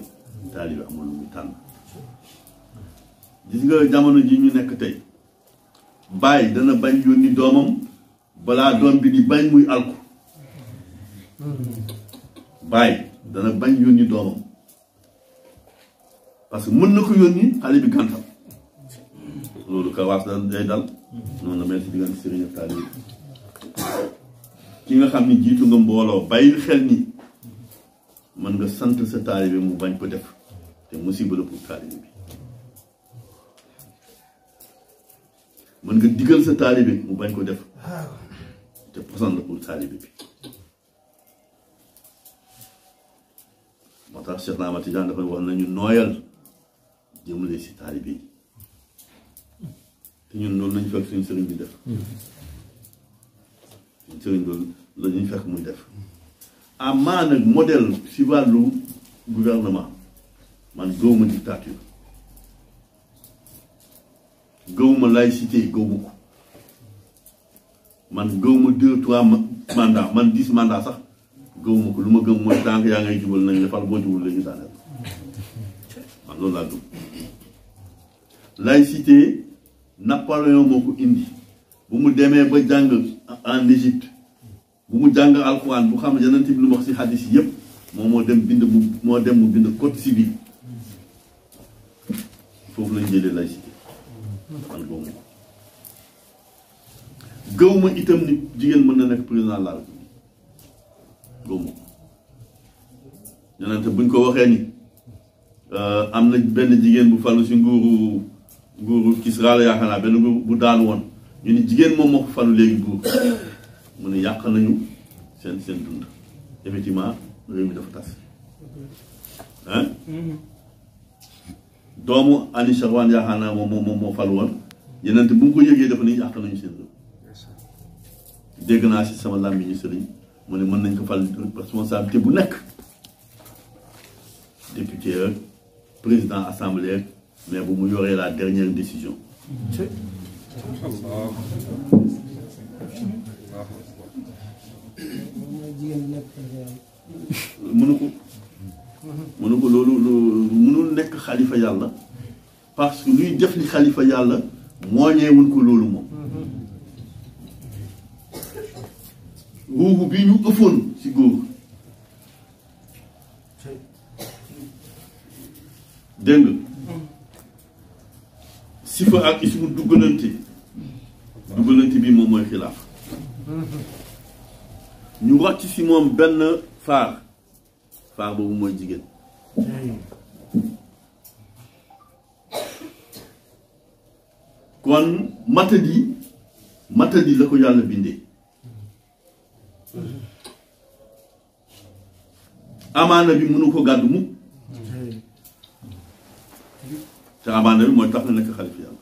taalibe amul lu muy tànn gis nga jamono ji ñu nekk tey bàyyi dana bañ yónni doomam balaa doom bi di bañ muy alku bàyyi dana bañ yónni doomam parce que mën na ko yónni xale bi gàntal loolu kawaas da day dal noonu la mel si diggante sëriñ ak taalibe ki nga xam ni jiitu nga mbooloo bàyyil xel ni mën nga sant sa taalibe mu bañ ko def te musiba la pour taalibe bi mën nga digal sa taalibe mu bañ ko def te posan la pour taalibe bi moo tax Cheikh Amat Tidiane dafay wax nañu nooyal jëmale si taalibe yi te ñun loolu lañu fekk suñu sëriñ bi def suñu sëriñ loolu la ñuy fekk muy def amaa nag modèle si wàllu gouvernement man gëwuma dictature gëwuma laïcité gëwuma ko man gëwuma 2-3 mandat man 10 mandat sax gëwuma ko lu ma gëm mooy tànk yaa ngay jubal nañ la fal boo jubal la ñu daaneel man loolu laa gëm laïcité Napoléon moo ko indi bu mu demee ba jàng en Égypte bu mu jàng alxuraan bu xam Yonent bi lu wax ci hadis yi yëpp moom moo dem mu bind code civil foofu lañ jëlee laïcité man gëwuma ko gëwuma itam ni jigéen mën na nekk président de la République gëwuma ko Yonent buñ ko waxee ni am na benn jigéen bu falu ci nguuru Kisra la yaakaar naa benn bu daan woon ñu ni jigéen moom moo ko falu léegi buur mu ne yàq nañu seen dund effectivement réew mi dafa tas hein doomu Ani Sharwan yaakaar naa moom moo falu woon Yonent bu mu ko yëgee dafa ni yàq nañu seen réew dégg naa ci sama làmmiñu sëriñ mu ne mën nañ ko fal responsabilité bu nekk député ak président assemblée ak mais bu mu yoree la dernière décision mënu ko loolu mënul nekk xalifa yàlla parce que luy def li xalifa yàlla mooñeewul ko loolu moom ruuxu bi ñu ëppoon ci góor dégg nga sifa ak ismu duggalante bi moom mooy xilaaf ñu rocc ci moom benn faar boobu mooy jigéen kon matadi la ko yàlla bindee amaana bi mënu ko gàddu mukk te amaana bi mooy tax na nekk xalifa yàlla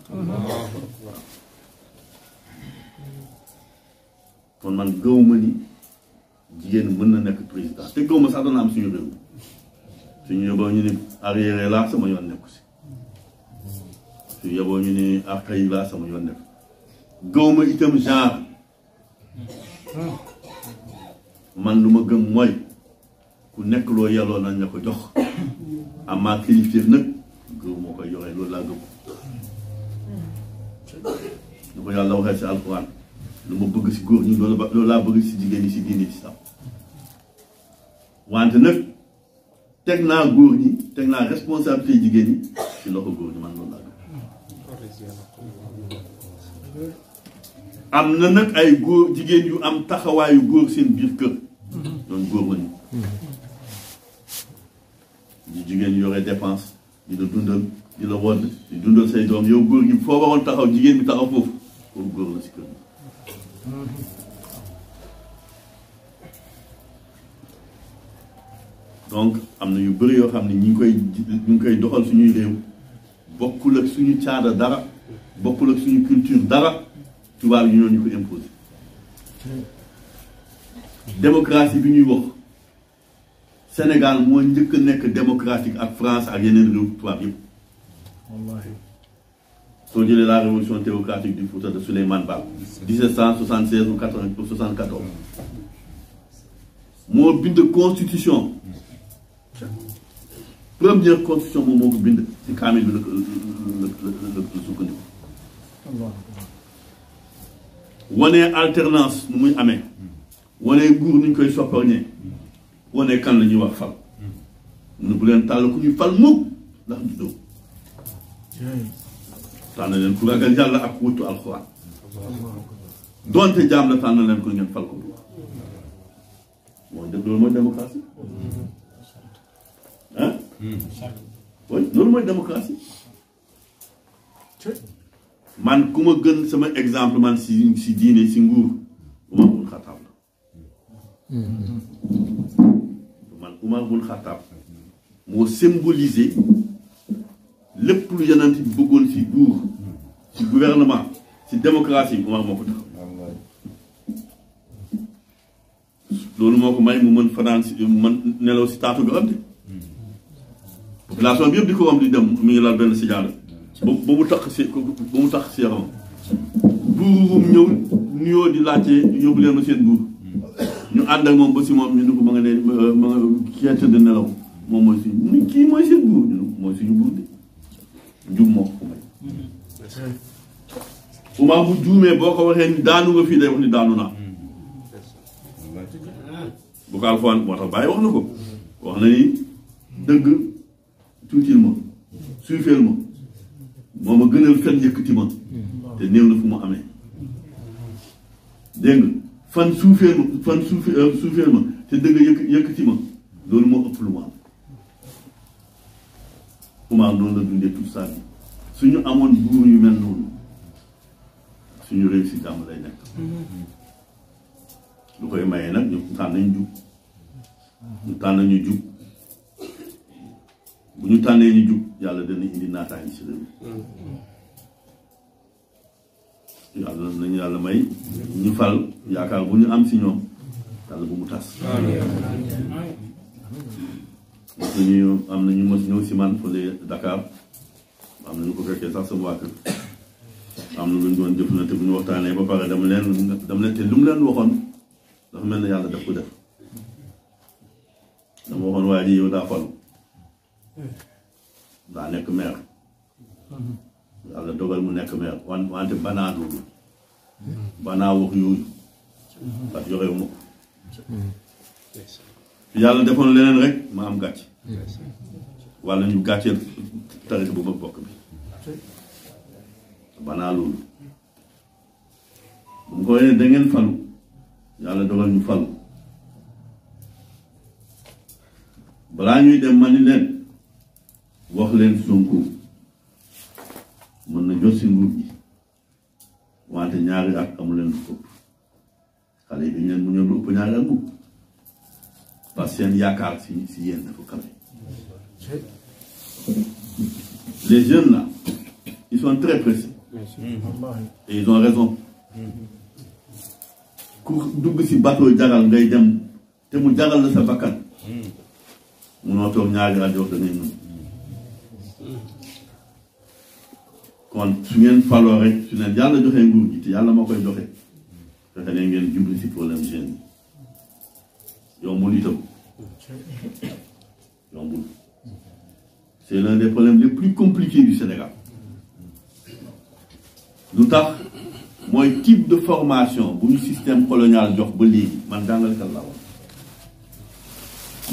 kon man gëwuma ni jigéen mën na nekk président te gëwuma sax dana am suñu réew suñu yóbboo ñu ni arrière laa sama yoon nekku si suñu yóbboo ñu ni archaïque laa sama yoon nekku gëwuma itam genre man lu ma gëm mooy ku nekk loo yelloo nañ la ko jox amaa kilifteef nag gëw moo koy joxee loolu laa gëm lu ko yàlla waxee si alxuraan lu ma bëgg si góor ñi loolu laa bëgg si jigéen ñi si diine ci sax wante nag teg naa góor ñi teg naa responsabilité jigéen ñi si loxo góor ñi man loolu laa gëm am na nag ay góor jigéen yu am taxawaayu góor seen biir kër doon góor lañu di jigéen yore dépense di la dundal di la wodd di dundal say doom yow góor gi foo waroon taxaw jigéen bi taxaw foofu kooku góor la si kër donc am na yu bëri yoo xam ne ñu ngi koy doxal suñuy réew bokkul ak suñu caada dara bokkul ak suñu culture dara tubaab yi ñoo ñu ko imposé démocratie bi ñuy wax Sénégal moo njëkk a nekk démocratique ak France ak yeneen réew tubaab yëpp soo jëlee la révolution théocratique du Fouta de Souleymane Baal 1776 ou 74 moo bind constitution première constitution moom moo ko bind ci kaamil bi la sukkandiku wane alternance nu muy amee wane nguur nu ñu koy sopparñee wane kan la ñuy wax fal mu ne bu leen tàll ku ñuy fal mukk ndax juddoo tànn leen ku ragal yàlla ak wuttu alxuraan doonte jaam la tànn leen ku ngeen fal ko mooy loolu mooy démocratie ah oui loolu mooy démocratie man ku ma gën sama exemple man si diine si nguur Umar bun Xattaab la man Umar bun Xattaab moo symboliser lépp lu yonent bi bëggoon si buur si gouvernement si démocratie Umar moo ko tax loolu moo ko may mu mën fanaan si mën nelaw si taatu garab de population bi yëpp di ko am di dem mu ngi lal benn sijaada ba mu tax si yaramam buurum ñëw nuyoo di laajte yóbbu leen ma seen buur ñu ànd ak moom ba si moom ñu ne ko ma nga ne ma nga kii tëdd nelaw moom mooy suñu kii mooy seen buur ñu ne mooy suñu buur de njub moo ko may Umar bu juumee boo ko waxee ni daanu nga fii day wax ni daanu naa bu ko Alxuraan moo tax bàyyi wax na ko wax na ni dëgg tuutil ma suufeel ma moo ma gënal fen yëkkati ma te néew na fu mu amee dégg nga fan suufeel ma te dëgg yëkkati ma loolu moo ëpp lu ma am Umar noonu la dundee tout ça bi suñu amoon buur yu mel noonu suñu réew si jàmm lay nekk lu koy mayee nag ñu tànn ñu jub bu ñu tànnee ñu jub yàlla dana indi naataange si réew yàlla nañu yàlla may ñu fal yaakaar bu ñu am si ñoom yàlla bu mu tas am nañu mos ñëw si man fële Dakar am nañu ko fekkee sax sama waa kër am na lu ñu doon jëflante bu ñu waxtaanee ba pare dama leen te lu mu leen waxoon dafa mel ne yàlla daf ko def dama waxoon waa ji yow daa falu daa nekk maire yàlla dogal mu nekk maire wante banaa loolu banaa wax yooyu parce que yorewu ma ko yàlla defoon leneen rek ma am gàcc wala ñu gàcceel tarix bu mag bokk bi banaa loolu bu mu ko waxee da ngeen falu yàlla dogal ñu falu balaa ñuy dem ma ni leen wax leen Sonko mën na jot si nguur gi wante ñaari at amu leen lu ëpp xale yi dañ leen mu ñëw lu ëpp ñaari at mukk parce que seen yaakaar si yéen dafa kawe. Les jeunes là ils sont très pressés et ils ont raison ku dugg si bateau jagal ngay dem te mu jagal la sa bakkan munoo toog ñaari at yoo da ngay mën kon su ngeen faloo rek su leen yàlla joxee nguur gi te yàlla moo koy joxe fexe ne ngeen jubli si problème jeunes yi yombul itam yombul c'est l'un des problèmes les plus compliqués du Sénégal lu tax mooy type de formation bu ñu système colonial jox ba léegi man jàngalekat laa woon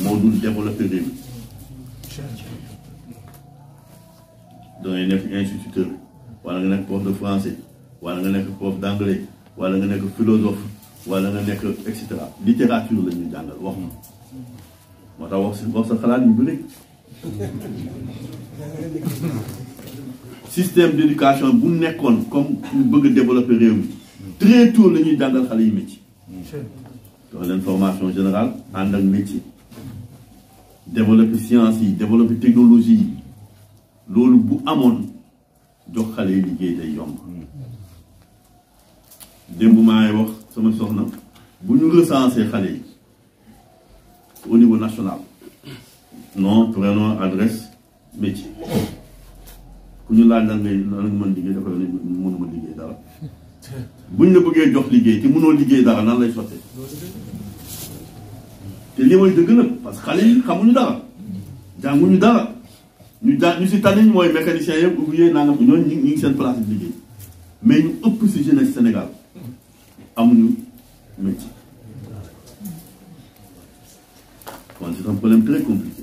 moo dul développé réew mi dangay nekk instituteur wala nga nekk prof de français wala nga nekk prof d'anglais wala nga nekk philosophe wala nga nekk et cetera littérature la ñuy jàngal wax moo tax wax sa xalaat yu bëri système d'éducation bu nekkoon comme ñu bëgg a développer réew mi très tôt la ñuy jàngal xale yi métier jox leen formation générale ànd ak métier développer science yi développer technologie yi loolu bu amoon jox xale yi liggéey day yomb démb maa ngi wax sama soxna bu ñu recenser xale yi au niveau national nom prénom adresse métier ku ñu laaj lan ngay mën liggéey dafa ne mënuma liggéey dara buñ la bëggee jox liggéey te mënoo liggéey dara nan lay sottee te lii mooy dëgg nag parce que xale yi xamuñu dara jànguñu dara ñu si tànn mooy mécanicien yëpp ouvrier nangam ñooñu ñu ngi seen place de liggéey mais ñu ëpp si jeunesse Sénégal amuñu métier kon c'est un problème très compliqué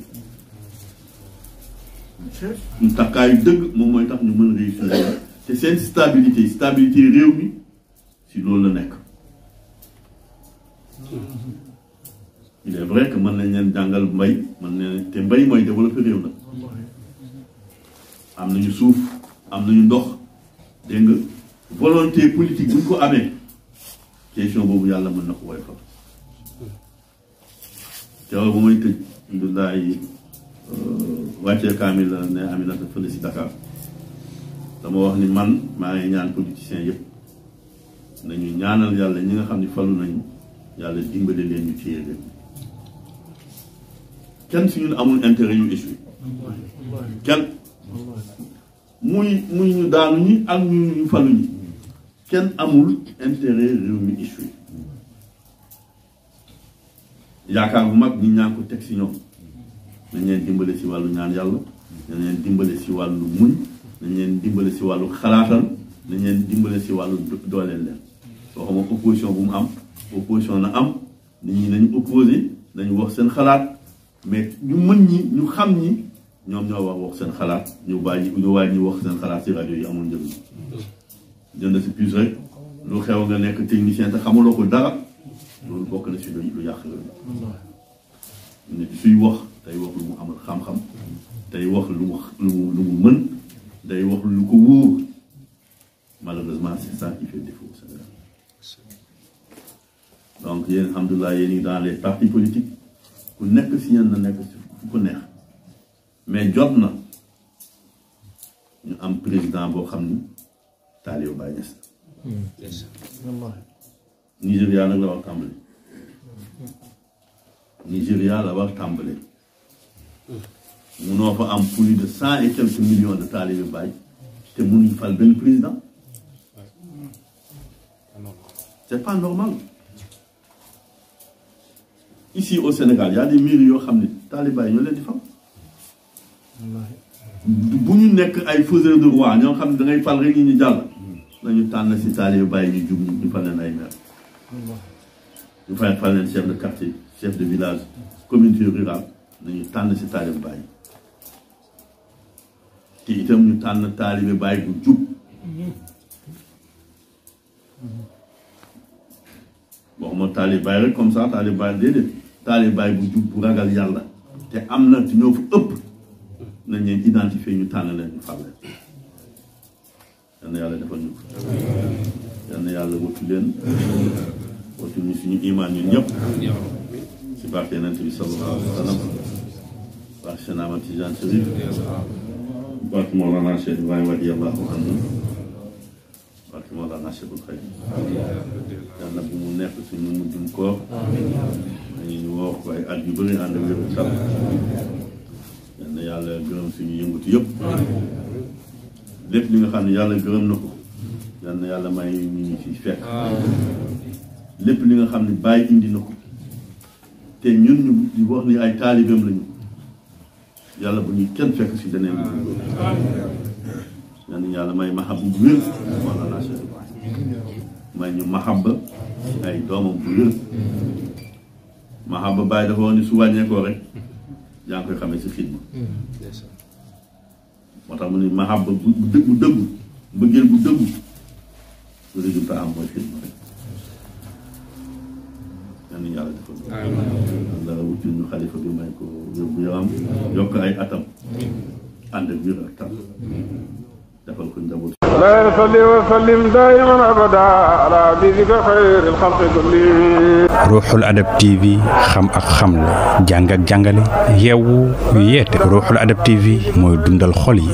ñu takkaayu dëgg moom mooy tax ñu mën réussir te seen stabilité réew mi si loolu la nekk il est vrai que mën nañ leen jàngal mbay mën nañ te mbay mooy développer réew nag am nañu suuf am nañu ndox dégg nga volonté politique bu ñu ko amee question boobu yàlla mën na ko woy fa teewal ba may tëj Ndiaye wàccee kaamil la ne Aminata fële si Dakar dama wax ni man maa ngi ñaan politiciens yëpp nañu ñaanal yàlla ñi nga xam ne falu nañu yàlla dimbale leen ñu téye leen kenn si ñun amul intérêt yu échoué kenn muy ñu daanu ñi ak ñu falu ñi kenn amul intérêt réew mi échoué yaakaar bu mag ñi ñaa ko teg si ñoom nañ leen dimbale si wàllu ñaan yàlla nañ leen dimbale si wàllu muñ nañ leen dimbale si wàllu xalaatal nañ leen dimbale si wàllu dooleel leen soo xam opposition bu mu am opposition na am nit ñi nañu opposé nañu wax seen xalaat mais ñu mën ñi ñu xam ñi ñoom ñoo wax seen xalaat ñu wàññi wax seen xalaat si rajo yi amul njëriñ jënd si plus rek lu xew nga nekk technicien te xamuloo ko dara loolu bokk na si lu yàq la nit suy wax day wax lu mu amal xam-xam day wax lu mu mën day wax lu ko wóor malheureusement c'est ça qui fait défaut au Sénégal donc yéen alhamdulilah yéen ngi dans les partis politiques ku nekk si yéen na nekk si fu ko neex mais jot na ñu am président boo xam ni Taalibe Baay Ñas Nigéria nag la war tàmbali Nigéria la war tàmbali munoo fa am plus de 100 et quelques millions de Taalibe Baay te mënuñ fal benn président c'est pas normal. Ici au Sénégal, il y a des murs qui sont talibans, ils les défendent. Bu ñu nekk ay faiseurs de roi ñoo xam ne da ngay fal rek ñu jàll nañu tànn si taalibe bàyyi ñu jub ñu fal leen ay maire ñu fal leen chef de quartier chef de village communauté rurale nañu tànn si taalibe bàyyi te itam ñu tànn taalibe bàyyi bu jub waxuma taalibe bàyyi rek comme ça taalibe bàyyi déedéet taalibe bàyyi bu jub bu ragal yàlla te am na te ñoo fa ëpp nañ leen identifier ñu tànn leen ñu fal leen yal na yàlla defal ñu ko yal na yàlla wattu leen wattu ñu suñu imaan ñun ñëpp si barke Yonent bi sallallahu alayhi wa sallam barke Cheikh Amat Tidiane Chérif barke Mawlana Cheikh Ibrahima radiyallahu anhu barke Mawlana Cheikhul Khadim yal na bu mu nekk suñu mujjum koor dañu ñu woo ko ay at yu bëri ànd ak wéru sal yal na yàlla gërëm suñu yëngutu yëpp lépp li nga xam ne yàlla gërëm na ko yal na yàlla may ñu ñu ci fekk lépp li nga xam ne bàyyi indi na ko te ñun ñu di wax ni ay taalibeem lañu yàlla bu ñuy kenn fekk si leneen lu dul loolu yal na yàlla may mahabba bu wér wala naa Cheikh may ñu mahabba si ay doomam bu wér mahabba bàyyi dafa wax ni su wàññeekoo rek yaa ngi koy xamee si xidma moo tax mu ne mahabba bu dëggu mbëggeel bu dëggu lu résultat am mooy xidma rek yal na yàlla defal yàlla wutul ñu xalifa bi may ko wér bu yaram yokk ay atam ànd ak wér ak tal defal ko njaboot لا يصلي وسلم دائما ابدا على حبيبك خير الخلق كلهم. Ruuxul Adab TV xam ak xamle jàng ak jàngale yeewu yeete Ruuxul Adab TV mooy dundal xol yi.